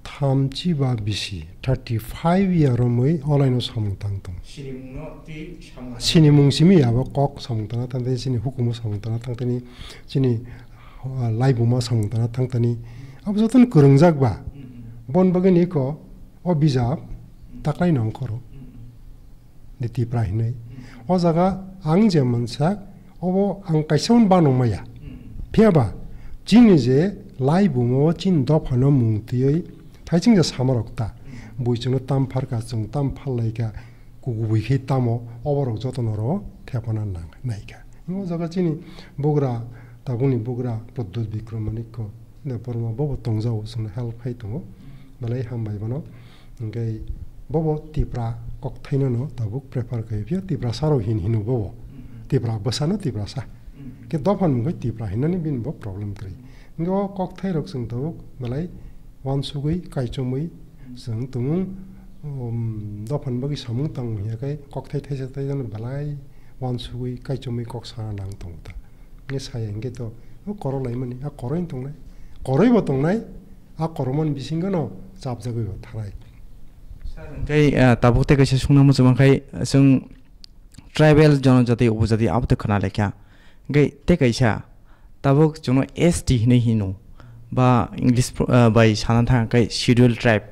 thamchi ba bisi, thirty five year romwi olaino samung tang tong. Sinimungno twi samung tang. Sinimung simi abo kok samung tana tangtani, chini hukumo samung tana tangtani, chini, ah, laibuma samung tana tangtani. Abo jotono kwrwngjak ba. Mm, mm. Bon bagwi ni ko o bijap, mm, taklai nong khoro. Mm, mm. De Tipra hinwi. Mm. O jaga ang je mansak, obo ang kaisa hwn banong maya. Mm. Phiya ba, chini je laibumo chini dophano mung twiwi thaising je samarok ta. Mm. Bui chwngno tam pharka, chwng tam phallaika, kubui khe tamo, oborok jotono ro thepana nang naikha. O jaga chini bugra, tabukni bugra Pradyut Bikram Manikko, Debbarma bobo tongjago, chwngno help khai tongo. Belai hambai bono. Hwnkhe bobo Tipra kokthaino no tabuk prefer khai, phiya Tiprasa rok hin hino bobo. Tipra bwsano Tiprasa. Khe dophan mungkhe Tipra hinani bini bo problem kwrwi. Hwnkhe o kokthai rok chwng tabuk belai wansugwi, kaichomwi chwng tongo, um, dophan bagwi samung tangmung hiya khe kokthai thaisa thaisano belai wansugwi, kaichomwi kok sana nang tongo ta. Hwnkhe saya hwnkhe to o korok laimani, a koroi tongnai, koroi bo tongnai, a koromani bisingo no chapjagwi bo thanai. Sir, hwnkhe, ah, tabuk tei kaisa sungna muchung mankhai, chwng tribal, jonojati, upojati abo to khwna lekha. Hwnkhe tei kaisa tabuk chwngno S T hinwi hino, ba English, ah, bai sana thang khe schedule tribe.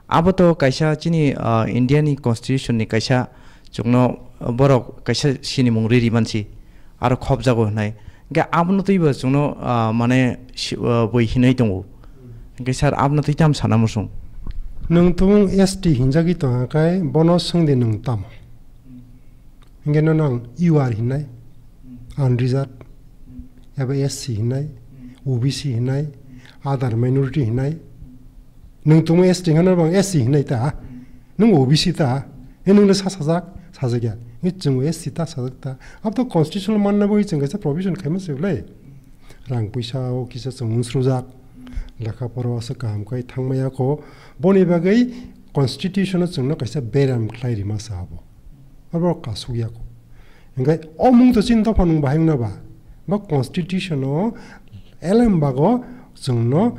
Abo to kaisa chini, ah, India ni constitution ni kaisa chwngno, ah, borok kaisa sinimung riri mansi, aro khopjago hinai. Hwnkhe abono twibo chwngno, ah, mane si-, ah, bui hinwi tongo. Hwnkhe sir, abono twi tamo sana muchung? Nwng tumung S T hinjagwi tongkha khe bono swngdi nwng tamo? Hwnkhe no nang U R hinai, unreserved, eba S C hinai, O B C hinai, other minority hinai. Nwng tumung S T hinai, bang S C hinai ta? Nwng O B C ta? E nwng le sa sajak, sajak ya. E chwng S C ta sajak ta. Abo to constitutional manna bagwi chwng kaisa provision khaima se bwle. Rang puisa o kisa chwng unsrujak. Lekha pora o se kaham khai thangmaya kho. Boni bagwi constitution o chwngno kaisa beram khlai rima sa abo. Abo kasuk ya kho. Hingke o mung to chini dopha nung bahai wngna ba. Ba constitution o elem bago chwngno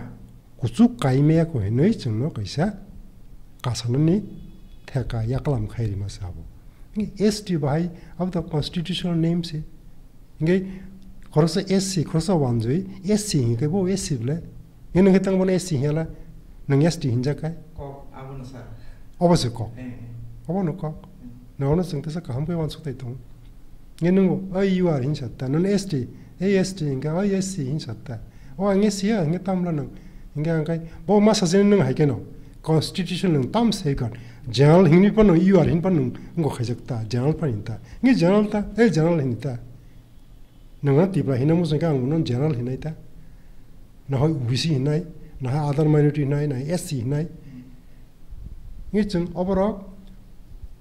kuchuk kaimaya kho hinwi chwngno kaisa kasanani theka yaklam khai rima se abo. Hingke S T bahai abo to constitutional name se. Hingke khoroksa S C, khoroksa wanjui S C hingke bo S C bole. Hingke nungke tang bono S C hingyala, nung S T hinjak kai. Kok, abono sa. Obo se kok. Eh, eh. Obo no kok. Hmm. Nono chwng tesa kaham khe wansuk tai tong. Nge nungo, "Oi, you are," hinsa ta. Nono S T, "Ei, S T," hinka, "Oi, S C," hinsa ta. O ang S C ya, hinke tamla nang. Hinke ang kai, bo ma sajani nung hai keno. Constitution nung tam safeguard. General hingni pa nung, "You are," hin pa nung, ngo khaijak ta. General pa hin ta. Nge general ta, "Ei, general," hin ta. Nung no Tipra hinna muchung khe ang no general hinai ta. Na hoi O B C hinai, na hai other minority hinai, na hai S C hinai. Ngi chwng oborok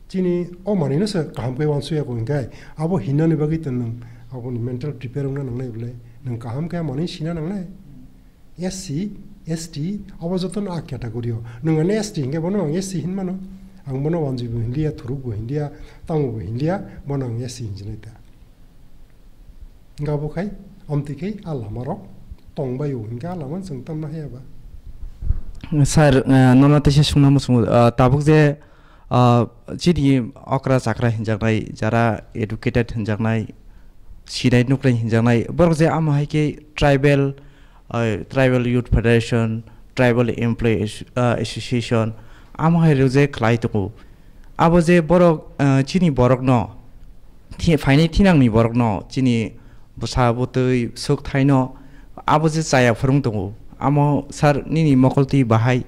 chini o manwi no se kaham khe wansuya ko hinkai. Abo hinnani bagwi to nwng aboni mental prepare wngna nangnai bwle. Nwng kaham khe manwi sina nangnai. S C, S T, abo joto no a category o. Nwng ani S T hinkhe bono ang S C hinmano. Ang bono wanjui bo hinliya, thuruk bo hinliya, tamo bo hinliya, bono ang S C hinjinai ta. Hingke abo khai, amtwi khai a lama rok tong bai o, hingke a lama chwng tamna haya ba. Sir, eh, nono teisa sungna muchungo, eh, tabuk je, eh, chini okra chakra hinjaknai, jara educated hinjaknai, sinai nuknai hinjaknai, borok je amo hai khe tribal, eh, Tribal Youth Federation, Tribal Employee Asso-, eh, Association, amo hai rok je khlai tongo. Abo je borok, eh, chini borokno, thi-, phainai thinangni borokno, chini bwsa bwtwi swk thaino, abo je chaya phwrwng tongo. Amo sir nini mokoltwi bahai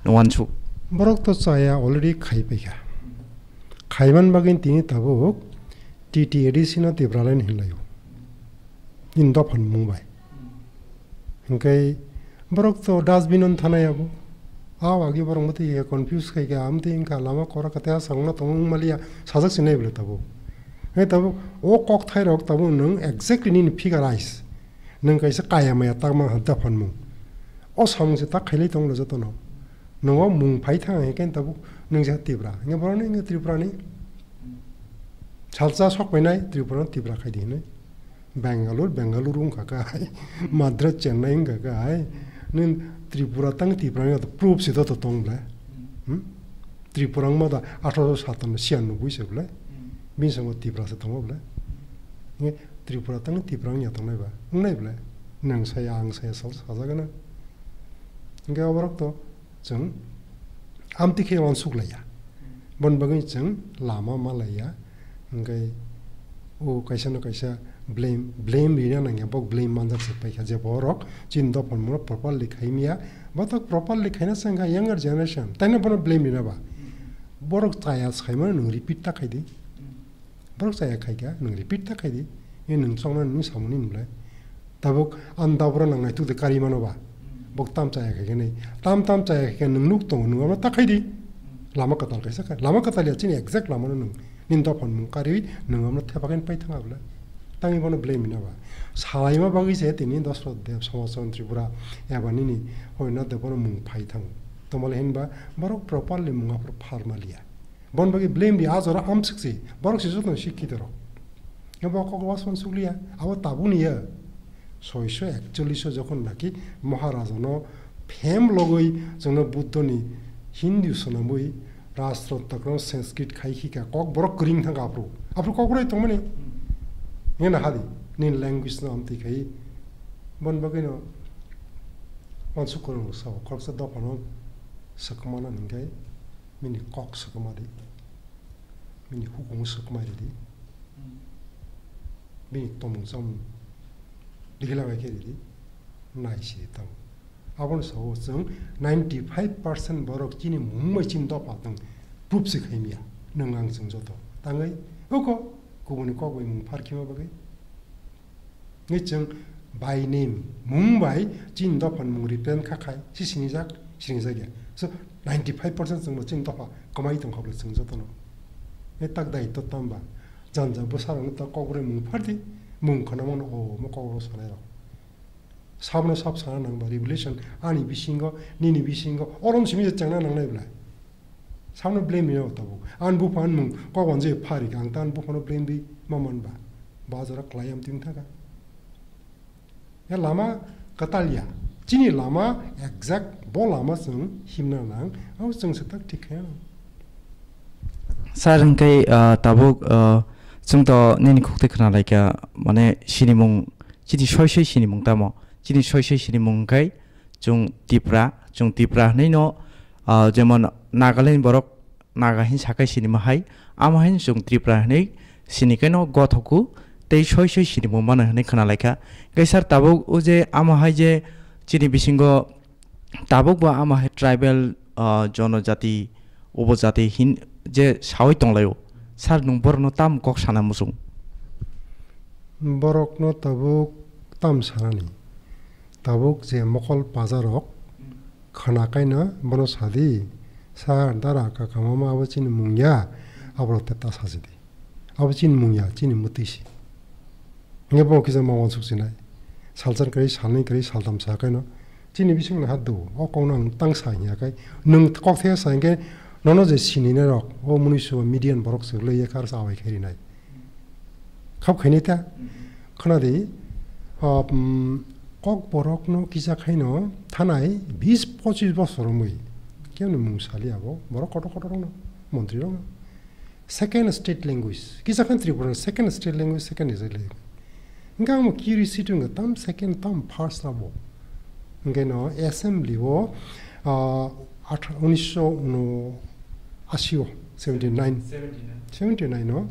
uansuk. Borok to chaya already khai paikha. Khaiman bagwi tini tabuk T T A D C no Tipraland hinlaio. Nini dophan mung bai. Hingke borok to dustbin on thanai abo. Aw agi borok mati ya confuse khai kha, amti wngkha lama kora kate asang na tong wng maliya sajak sinai bole tabo. Hei tabo o kok thai rok tabo nwng exactly nini figure eyes. Nwng kaisa kaya maya takma ha dophan mung. O samung se tak khailai tong le jotono. Nwng o mung phai thang hingke tabo nwng je Tipra. Hingke borok ni hingke Tripura ni salsa sok painai Tripura no Tipra khai di hinui. Bangalore, Bengaluru wngkha kha hai. Madras, Chennai wngkha kha hai. Nini Tripura tang Tripura wngya to proof se to tong ble. Hmm? Tripura wngma da atharo satanno siyanno bui se ble. Bini sabo Tripura se tongo ble. Nge Tripura tang Tripura wngya tongnai ba. Wngnai ble. Nang saya ang saya sal sajagana. Nge oborok to Chwng amtwi khe uansuk laiya. Boni bagwi chwng lama ma laiya. Hwnkhe o kaisa no kaisa blame, blame rina nangya, bok blame manjak se paikha je borok chini dophani mungno properly khaimya. Bothok properly khaina se wngkha younger generation. Taino bono blame rina ba? Borok chaya saimano nwng repeat ta khaidi. Borok chaya khai kha, nwng repeat ta khai di. E nwng choknani nwng samani nwng le. Tabuk ang dabra nang naituk de kari mano ba. Bok tam chaya khai khe nai. Tam tam chaya khai khe nwng nuk tongo, nwng amo ta khai di. Lama kwtal kaisa khai. Lama kwtal ya chini exact lama no nwng. Nini dophani mung kariwi nwng amo thepa khe pai thang abla. Tangwi bono blame mina ba. Salaima bagwi se tini Dosrot Deb, Somajchandra Tripura, eba nini Hoynath Deb bono mung phai thango. Tomole hinba borok properly mung aphuru phar maliya. Bon bagwi blame di, a jora amswk si, borok si joto sikkhitorok. Abo kok wasman sukliya, abo tabukni ya. Soiso ekcholliso jokhon naki Maharajano phem logoi chwngno Buddhoni Hindi swnamwi Rajratnakrano Sanskrit khai khika kok borok kwring thangkha aphuru. Aphuru kok rai tongmani. Ngena hadi, nini language no amtwi khai. Bon bagwino wansuk kwrwng sao, khoroksa dophano swkmana hingkai. Bini kok swkma di, bini hukumu swkma ridi, bini tomung chamung digila bai khe ridi, nai si tamo. Aboni sao chwng ninety five percent borok chini mung bai chini dopha tong proof se khaimya, nwng ang chwng joto. Tangwi oko kubuni kok bai mung pharkhima bagwi. Ngi chwng by name, mung bai chini dophani mung represent kha khai, si sinijak, sinijak ya. So, ninety five percent chwngno chini dopha kwmai tong kha bwle chwng jotono. Ngi tak dai to tamba, janja bwsarokno ta kokborok mung phardi, mung khwnamano o mo kokborok sanai rok. Sabno sab sana nang ba revelation, ani bisingo, nini bisingo, orom simi je chengna nangnai bwle. Samno blame rina tabuk. An buphang mung kok wanjui phari kha, ang tan buphano blame di ma man ba. Ba jora klai am ting thaka. Ya lama katal ya. Chini lama exact bo lama chwng himna nang, abo chwng se tak thik khe. Sir, hwnkhe, ah, tabuk, ah, chwng to nini khuk twi khna lai kha, mane sinimung, chini soi soi sinimung tamo? Chini soi soi sinimung hwnkhe chwng Tipra, chwng Tipra hwnwi no, ah, jemon Nagaland borok Naga hin sakai sinima hai, amo hin chwng Tripura hinwi sini kaino gothoku tei soi soi sinimung mano hinwi khna lai kha. Hwnkhe sir, tabuk o je amo hai je chini bisingo tabuk bo amo hai tribal, ah, jonojati, upojati hin je sawi tonglaio. Sir, nwng borokno tam kok sana muchung? Borokno tabuk tam sanani. Tabuk je mokol pajarok khna kaina bono sadi, "Sir, dara, kaka, mama, abo chini mung ya," aborok te ta sajidi. Abo chini mung ya, chini mwtwi si. Hingke bo kisa ma wansuk sinai. Salchan kwrwi, salnwi kwrwi, saltham sa kaino. Chini bising no ha do, o kok no ang tang sa hinya kai. Nwng kok the sa hinkhe nono je sini nai rok, o mwnwi suba median borok se le ye kar sa awai khe rinai. Khap khainai ta? Khna di, ah, um, kok borok no kisa khaino thanai bis pochis bosor romwi. Kemni mung sali abo, borok kotor kotor rok no, montri rok no. Second state language. Kisa khan Tripura second state language, second is language. Hingke ang curiosity wngkha tam second, tam first labo. Hingke no assembly o, ah, atha-, unisho uno ashi o, seventy nine. Seventy nine. Seventy nine o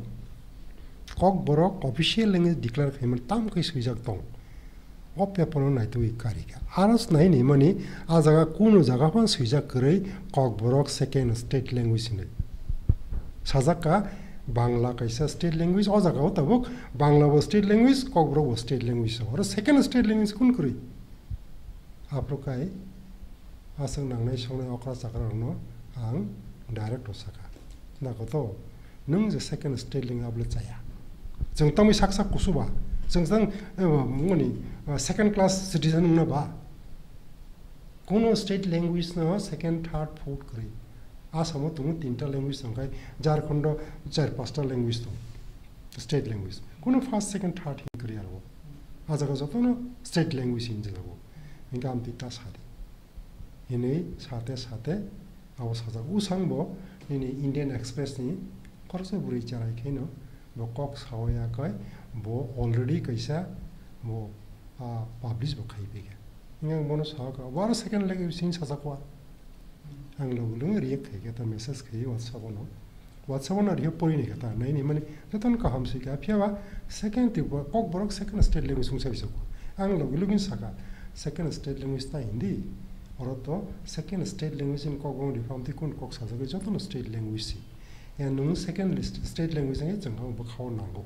Kokborok official language declare khaimani tam khe swijak tong. O paper no naitugwi karikha. Aro naini mani a jaga kuno jaga phano swijak kwrwi Kokborok second state language hinwi. Sajak kha Bangla kaisa state language, o jaga o tabuk Bangla bo state language, Kokborok bo state language. Oro second state language kun kwrwi? Aphuru kai aswk nangnai songnai okra chakra rokno ang direct o sakha. Nakoto, nwng je second state language abole chaya. Chwng tamwi sak sak kusuba. Chwng tang, eh, mani, eh, second class citizen wngna ba. Kuno state language no second, third, fourth kwrwi. Asamo tongo tinta language tongkhai, Jharkhando char pasta language tong, state language. Kuno first, second, third hin kwrwi aro. A jaga jotono state language hin jaga bo. Hinkhe amtwi ta sadi. Hinwi sate sate abo sajak. Usang bo nini Indian Express ni khoroksa bwrwi cherai khaino bo kok sawi ya kai, bo already kaisa bo, ah, publish bo khai phaikha. Hinkhe ang bono sakha, bo aro second language hin sajak wa. Ang logi logi react khai khe ta message khai WhatsApp ono. WhatsApp ono riyo pori ni khe ta nai ni mani jotono kaham sui kha. Phiya ba second Tripura, Kokborok second state language wngsa bisa ko. Ang logi logi sakha, second state language ta Hindi. Oro to second state language in Kokborok ni phamtwi kun kok sajagwi jotono state language si. Ya nung second list, state language ang chwng ang bwkhao nango.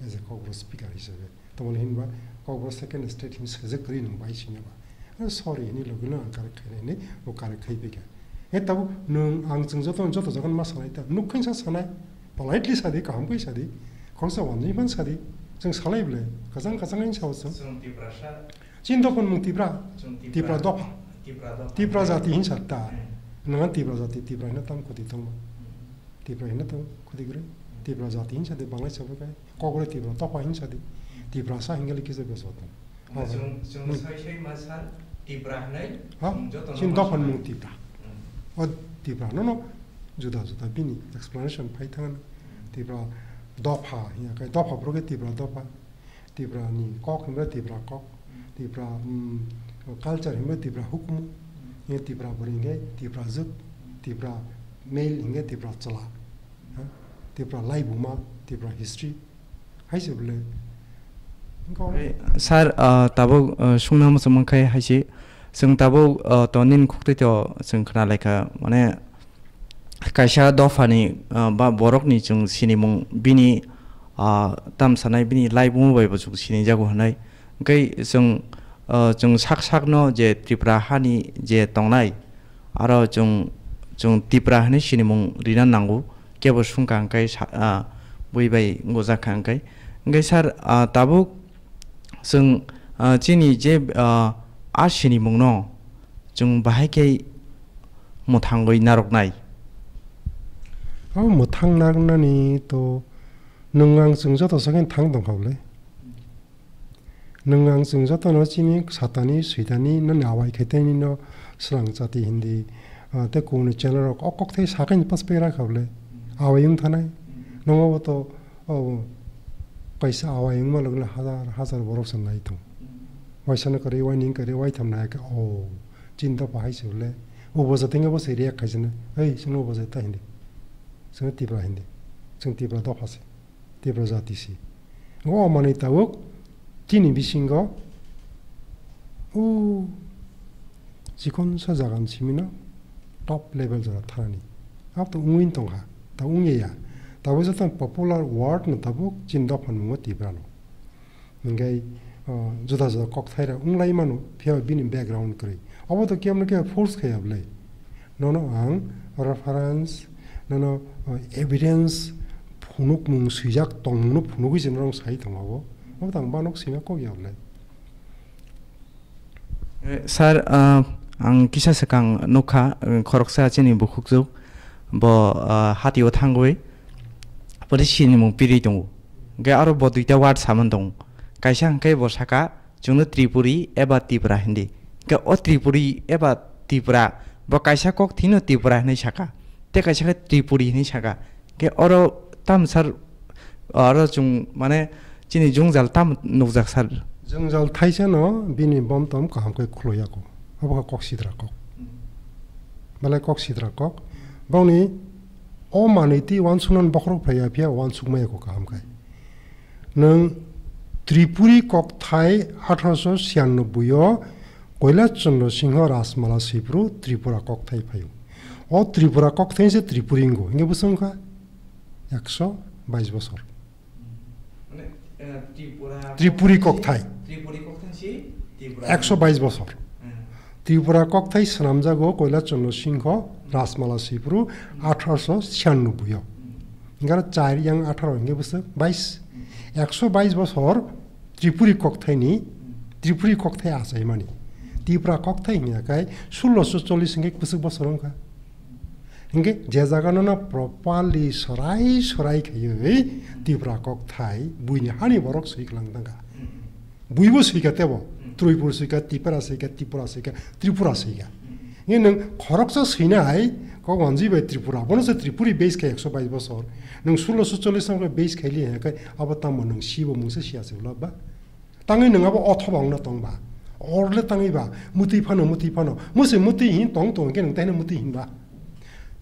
As a Kokborok speaker hisabe. Tamoni hinba Kokborok second state hin sajak kwrwi nung bai sini ba. Eh, sorry, hini logi no ang correct khainai ni, bo correct khai phaikha. Eh, tabuk nung ang chwng joto, joto jagan ma sanai ta, nuk khain sa sanai, politely sadi, kaham khe sadi, khoroksa wanjwi phan sadi, chwng salai bwle, kachang kachang hin sao chwng. Chwng Tiprasa. Chini dophani mung Tipra. Chwng Tipra. Tipra dopha. Tipra dopha. Tipra jati hin sa ta. Hmm. Nang Tipra jati, Tipra hino tam khoti tongma. Hmm. Tipra hino tam khoti gre. Hmm. Tipra jati hin sa de Bangla sabo kai. Kokborok Tipra dopha hin sa de. Hmm. Tiprasa hingle kisa beso tong. Omo chwng, chwng hmm. Sai sai ma sa Tipra hinai, ha? Chwng joto chini no dophani mung Tipra. Hmm. O Tipra no no juda juda bini explanation phai thang. Hmm. Tipra dopha hiya kai dopha borok khe Tipra dopha. Tipra ni kok hinba Tipra kok. Hmm. Tipra, um, culture hinba Tipra hukumu. Hmm. Hiya Tipra bwrwi hinkhe Tipra jwk. Hmm. Tipra male hinkhe Tipra chwla. Ha? Tipra laibuma, Tipra history. Hai se bwle. Wngkha. Oi, sir, ah, tabuk, ah, sungna muchung mankha hai se. Chwng tabuk, ah, to nini khuktwi to chwng khna laikha, mane, kaisa dophani, ah, ba borokni chwng sinimung bini, ah, tam sanai bini laibuma bai bo chwng sinijago hwnwi. Hwnkhe chwng, ah, chwng sak sakno je Tripura hani je tongnai, aro chwng, chwng Tipra hwnwi sinimung rina nango. Kebo sungkha hwnkhe sa-, ah, bui bai wngjakha hwnkhe. Hwnkhe sir, ah, tabuk chwng, ah, chini je, ah, a sinimungno chwng bahai khe mwthangwi narwknai. O mwthang narwknani to nwng ang chwng joto sakhe thang tongkha bwle. Nwng ang chwng jotono chini satani, switani, nani awai khaitani no swrang chati hindi, ah, tei kungni channel rok o kokthai sakhe ni pas pera kha bwle. Awai wng thanai. Nongo bo to, o, kaisa awai wngma logno hazar, hazar borok se nai tong. Waisano kwrwi, waining kwrwi, waitham nai khe, o, chini dopha hai se bwle. O boja tengebo se react khaijana. Ei, chwngno o boja ta hindi. Chwngno Tipra hindi. Chwng Tipra dopha se. Tipra jati si. O manwi tabuk chini bisingo o chikonsa jagan simino top level jora thanani. Abo to wngwi tongkha, ta wngya ya. Tabuk joto popular word no tabuk chini dophani mungo Tipra no. Hingke, o, juda juda kokthai rok wng lai mano, phiya bini background kwrwi. Obo to kebo no kebo force khaiya bwle. Nono ang reference, nono, o, evidence, phunukmung swijak tongmungno phunugwi se norok sai tongo obo. Obo to ang banok sima kok ya bwle. Eh, sir, ah, ang kisa swkang nukha, eh, khoroksa chini bukhukjwk, bo, ah, hatio thangwi, police ni mung pirwi tongo. Hingke aro bo duita word saman tongo. Kaisa hingke bo saka, chwngno Tripuri eba Tipra hindi. Hingke o Tripuri eba Tipra, bo kaisa kok thwino Tipra hinwi saka. Tei kaisa khe Tripuri hinwi saka. Hingke oro tamo sir, oro chwng mane chini jwngjal tamo nukjak sir? Jwngjal thaisano bini bom tom kaham khe khuloi ya kho. Abo khe kok sidra kok. Belai kok sidra kok. Boni o manwi twi uansuknani bokhorok phaiya phiya uansukmaya kho kaham khe. Nwng Tripuri kokthai athroso siyannobboi o Koilas Chandra Singho Rajmala swiphuru Tripura kokthai phaio. O Tripura kokthai se Tripuri wngo, hingke bwswng kha? Ekso bais bosor. Mane, eh, Tripura Tripuri kokthai. Kokthai. Tripuri kokthai si Tripura. Ekso bais bosor. Hmm. Tripura kokthai swnamjago Koila Chandra Singho, Rajmala Sipru, athroso siyannobboi o. Hmm. Hingkhe char yang atharo hingkhe bwswk bais. Hmm. Ekso bais bosor Tripuri kokthaini, Tripuri kokthai achaimani. Tripura kokthai hingya khai sulloso chollis hingkhe bwswk bosor wngkha. Hingkhe je jaga no properly sorai sorai khaiwi Tripura kokthai buini hani borok swi kwlang tangkha. Buibo swikha tebo, Troipur swikha, Tipra swikha, Tripura swikha, Tripura swikha. Hingkhe nwng khoroksa swinai kok wanjwi bai Tripura, bono se Tripuri base khe ekso bais bosor. Nwng sulloso chollis no base khaili hingkhe abo tamo nwng sibo mungsa siya se ulo ba? Tangwi nwng abo othoba wngna tong ba? Orle tangwi ba, mutwi phano, mutwi phano. Mose mutwi hin tong tong khe nwng taino mutwi hin ba?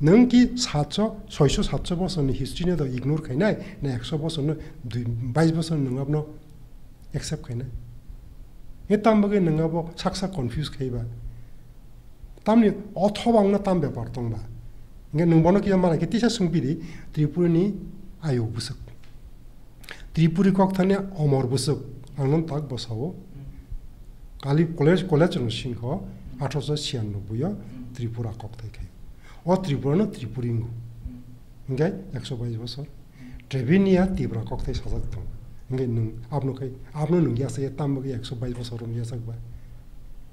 Nwng ki satso, soiso satso bosorni history no do ignore khainai, na ekso bosorno dui, bais bosor nwng abono accept khainai? He tamo bagwi nwng abo sak sak confuse khai ba? Tamni othoba wngna tam bepar tong ba? Hingkhe nwng bono kisa malai khe tisa swngpidi, Tripurani ayuk bwswk. Tripuri kokthani omor bwswk, ang nung tak bwsao. Kali College, College rwng singkho, athroso siyannobboi o Tripura kokthai khai. O Tripura no Tripuri wngo. Hingkhe ekso bais bosor. Trevenia Tripura kokthai sajak tong. Hingkhe nwng abno khai, abno nwng yasa ya tam bagwi ekso bais bosor rwng yasak ba.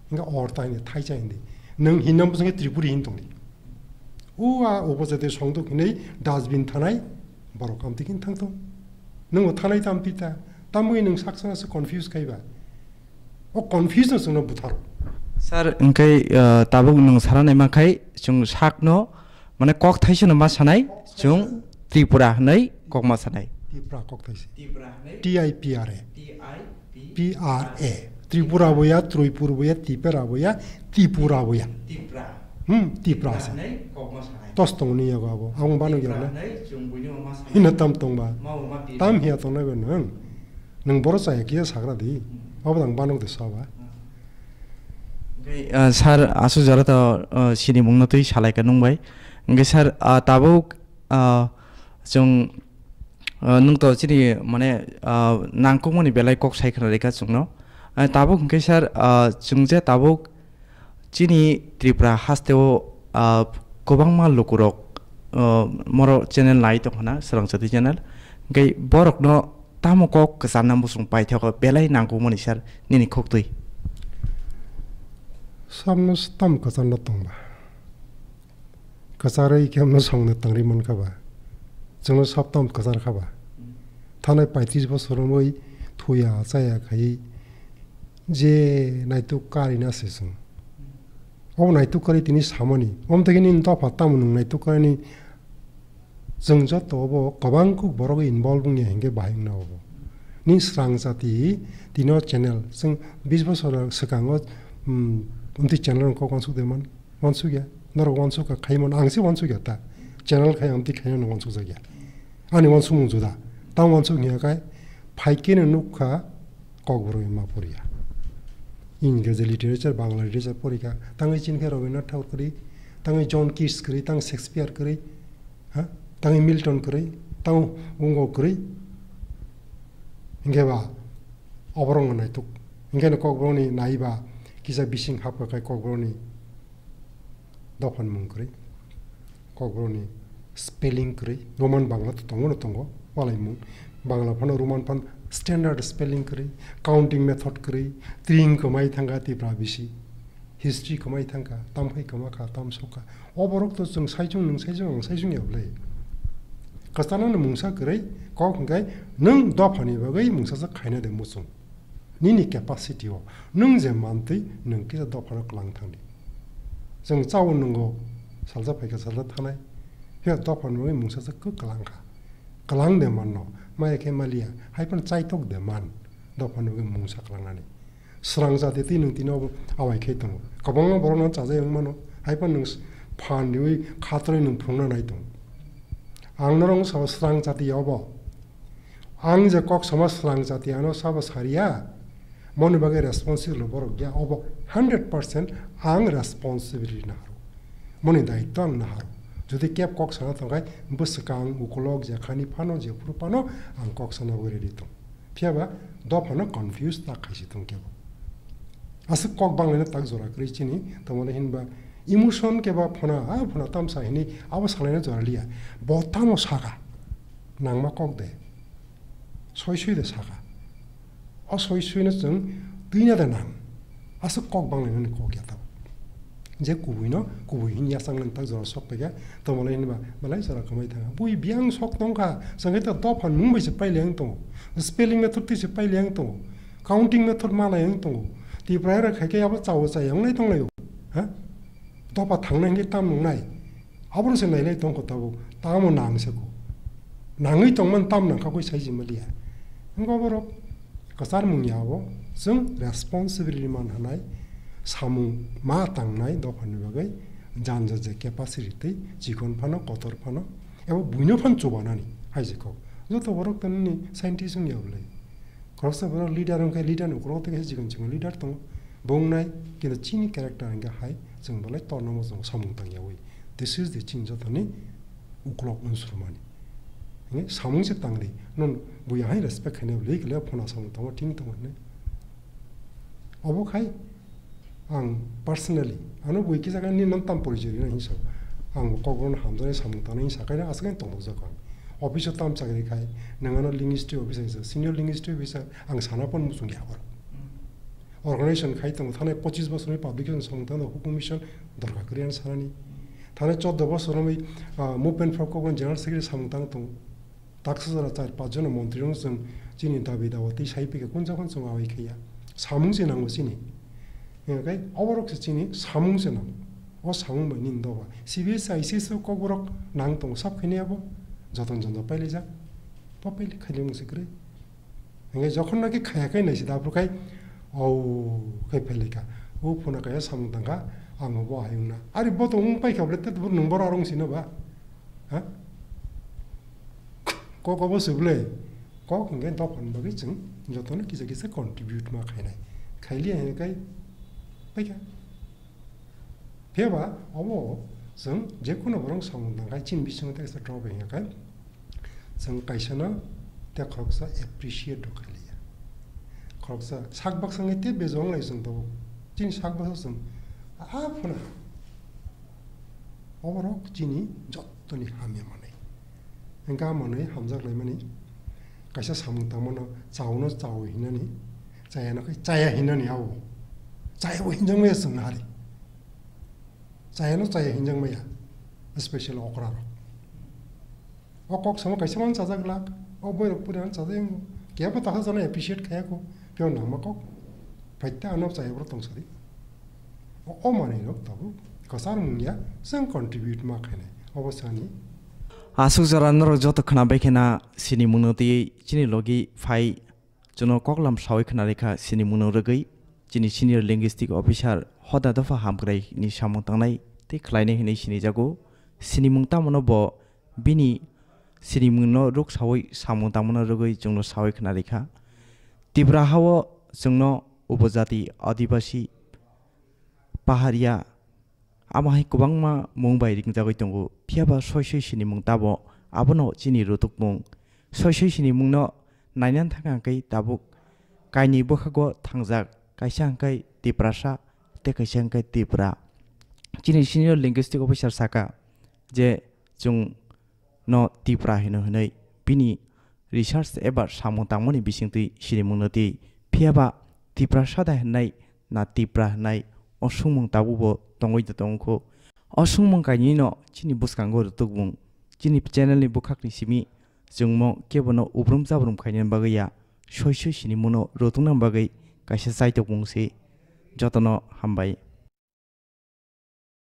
Hingkhe or ta hini thai cha hindi. Nwng hinna bwswk khe Tripuri hin tongdi. O a opposite songduk hinwi dustbin thanai borok amtwi khin thangthung. Nwngbo thanai tam pita, tamwi nwng saksa se confuse khai ba. O confuse no chwngno buthar. Sir, hingkhe, uh, tabuk nwng sana naima khai chwng sakno, mane kok thaisano ma sanai, chwng Tripura hwnwi kok ma sanai. Tripura kok thaise. Tripura hwnwi. T I P R A. T I P R A. Tripura bo ya, Troipur bo ya, Tipra bo ya, Tripura bo ya. Tipra. Hmm, Tipra se. Hinwi kokma sanai. Tos tongni yago abo. Ang bano Tipra ya na. Hinwi chwng buino ma sanai. Hino tam tong ba. Ma bo ma Tipra. Tam hiya tong na be nang. Nang boro chaya kiya sagra di. Hmm. Abo dang bano de sa ba. Hmm. Hingke, ah, sir, asu jora to, ah, sini mungno twi salai ka nung bai. Hingke sir, ah, tabuk, ah, chwng, ah, nung to chini mane, ah, nangkukmani belai kok sai khna rika chwngno. Ah, tabuk hingke sir, ah, chwng je tabuk chini Tripura hasteo, ah, kwbangma lukurok, ah, moro channel nai tong khna, Swrang Chati channel. Hingke borokno tamo kok kwcharna muchung paithago belai nangkukmani sir nini khuktwi. Samno tam kwcharna tongba. Kwcharwi khe mwsongno tangri mankha ba? Chwngno sab tam kwchar kha ba? Thanai paitris bosor wngwi thuya chaya khaiwi je naituk karina se chwng. Obo naituk karwi tini samani. Omtwi khe nini dopha tamo nwng naituk karini? Chwng joto obo kwbang kuk borok involve wngya hinkhe bahai wngna obo. Nini Swrang Chati tini o channel chwng bis bosor swkango, um, omtwi channel rok kok wansuk de man. Wansukya, norok wansukha khaimano, ang se wansukya ta. Channel khai ang twi khainano wansukjakya. Ani wansukmung juda. Tamo wansuk hiya khai, phaikeno nukha Kokborok ma poriya. Ingreji literature, Bangla literature porikha. Tangwi chinkha Rabindranath Tagore kwrwi, tangwi John Keats kwrwi, tang Shakespeare kwrwi, ha? Tangwi Milton kwrwi, tang Ungo kwrwi. Hinkhe ba, oborokno naituk. Hinkhe no Kokborokni naiba, kisa bising hapkha khai Kokborokni dophan mung kwrwi, Kokborokni spelling kwrwi, Roman Bangla to tongo no tongo, walai mung. Bangla phano Roman phan standard spelling kwrwi, counting method kwrwi, tring kwmai thangkha Tipra bisi, history kwmai thangkha, tamphai kwmakha, tamsokha. O borok to chwng saichung, nwng saichung, ang saichung ya bwlai. Kwchana no mungsa kwrwi, kok hwnkhe nwng dophani bagwi mungsa sa khaina de muchung. Nini capacity o nwng je mantwi nwng kisa dophano kwlang thangdi. Chwng chao nwngo, salsa phaikha salsa thanai. Phiya dophano wngwi mungsa se kwk kwlang kha. Kwlang de manno, maya khe maliya, hai phano chaitok de man, dophano wngwi mungsa kwlangnani. Swrang jati twi nwng tini obo awai khe tongo. Kwbangma borokno chajai wng mano, hai phano nwng phan riwi khatrwi nwng phunukna nai tongo. Ang norok wng sabo swrang jati obo. Ang je kok sama swrang jati ano sabo sariya, moni bagwi responsible borok ya, obo hundred percent ang responsibility naharo. Moni daitto ang naharo. Jodi keb kok sana tongkhai, bwswkang, ukolok, jekhani phano, jephuru phano ang kok sana bagwi ready tong. Phiyaba dophano confuse ta khaisi tong kebo. Aswk kok banglaina tak jora kwrwi chini, tamoni hinba emotion keba phona, a phona tamsa hini abo salaina jora liya. Bo tamo saka, nangma kok de. Soi soi de saka. O soi soi no chwng twi na de nang. Aswk kok bang nang nani kok ya tabuk. Je kubui no kubui hin ya chang nang tak jora sok pega. To malai hin ba malai jora kamai thang. Bui biang sok tong kha. Chwng ta dopha nung bai se pai leng tongo. Spelling method ti se pai leng tongo. Counting method ma lai tongo. Tipra era khai ke abo chao cha yang lai tong lai. Ha? Dopha thang nang ke tam nung nai. Aboro se nailai tongkho tabuk, tamo nang se kho. Nangwi tongmani tam nangkha koi sai jima liya. Wngkha borok kwchar mungya abo chwng responsibility man hanai, samung ma tangnai dophani bagwi janja je capacity tei chikon phano kotor phano abo buino phan chubanani hai se kho. Joto borok to nini scientist wngya bwlai. Khoroksa borok leader wngkha, leader ni ukulok tei kaisa chikon chikon leader tongo. Bo wngnai, kintu chini character wngkha hai chwng belai torno bo chwng samung tangyawi. This is the chini jotoni ukulok unsur mani. Hingke samung se tangri, non buya hai respect khaina bwlwi kile phona samung tongo, thing tongo hinwi. Obo khai ang personally, ano bui kisa khe nini non tam porichoi rina hinsa. Ang kokborok no hamjaknai samung tangnai hinsa khe aswk tongthokjak ang. Office o tam chakri khai, nwng ano linguistic officer hinsa, senior linguistic officer, ang sana pon muchung ya oro. Organization khai tongo, thanai pochis bosorni publication samung tangno hukum mission dorkar kwrwi ano sanani. Thanai chordo bosorni, ah, movement for kokborok general secretary samung tang tongo. Taksa jora char pach jona montri rok chwng chini dabi dawa tei sai pika kunja kunja chwng awai khaiya. Samung se nango chini. Hingkhe oborok se chini samung se nango. O samung bai nini doba. C B S I C S o kokborok nang tongo sab khaini abo. Joton janja pailaijak. Bo pailai khaini mung se kwrwi. Hingkhe jokhon naki khaya khai naisi da aphuru khai, o khai phailai kha. O phone kaya samung tangkha, ang bo hai wngna. Ari bo to wng paikha bole, te bo nwng boro arong sino ba? Ha? Kok obo se bole. Kok hingkhe dophani bagwi chwng jotono kisa kisa contribute ma khainai. Khailiya hingkhe kai paikha. Phiyaba obo chwng jekhuno borok samung tangkha chini bisingo tei kaisa drop hingkhe kai chwng kaisano tei khoroksa appreciate rw khailiya. Khoroksa sak baksa wngwi tei bejong lai chwng tabuk. Chini sak baksa chwng a phuna. Oborok chini jottoni hamya manwi. Hingkhe a manwi hamjak laimani kaisa samung tangmano chaono chao hinani, chayano khe chaya hinani abo. Chayabo hinjakmaya chwngno hari. Chayano chaya hinjakmaya, special okrarok. O kok samo kaisa man chajak glak, o boirok puri ano chajak yango. Kebo takha jano appreciate khaya kho, phiya nangma kok. Phaita ano chaya borok tongsari. O, o manwi rok tabuk kwchar mungya, chwng contribute ma khainai. Obo sani. Aswk jora norok joto khwnabai khena sinimungno twiwi chini logi phai. Chwngno koklam sawi khwnarikha sinimungno rwgwi chini senior linguistic officer hoda dopha hamkraini samung tangnai tei khlainai hwnwi sinijago. Sinimung tamono bo bini sinimungno rwk sawi samung tangmano rwgwi chwngno sawi khwnarikha. Tipra hao chwngno upojati, adibasi, pahariya, amo hai kwbangma mung bai ringjagwi tongo, phiyaba soi soi sinimung tabo abono chini rutukmung. Soi soi sinimungno nainani thangkha hwnkhe tabuk kainwi bwkhago thangjak, kaisa hwnkhe Tiprasa tei kaisa hwnkhe Tipra. Chini senior linguistic officer saka je chwng no Tipra hino hinwi bini research eba samung tangmani bisingtwi sinimungno twi, phiyaba Tiprasa da hinwi na Tipra hinwi o swngmung tabukbo tongwi da tongkho. O swngmung kainwino chini bwskango rwtukmung, chini channel ni bwkhakni simi chwngmo kebono ubrum chabrum khainani bagwi ya, soi soi sinimungno rwtwkna bagwi kaisa chaitokmung se. Jotono hambai.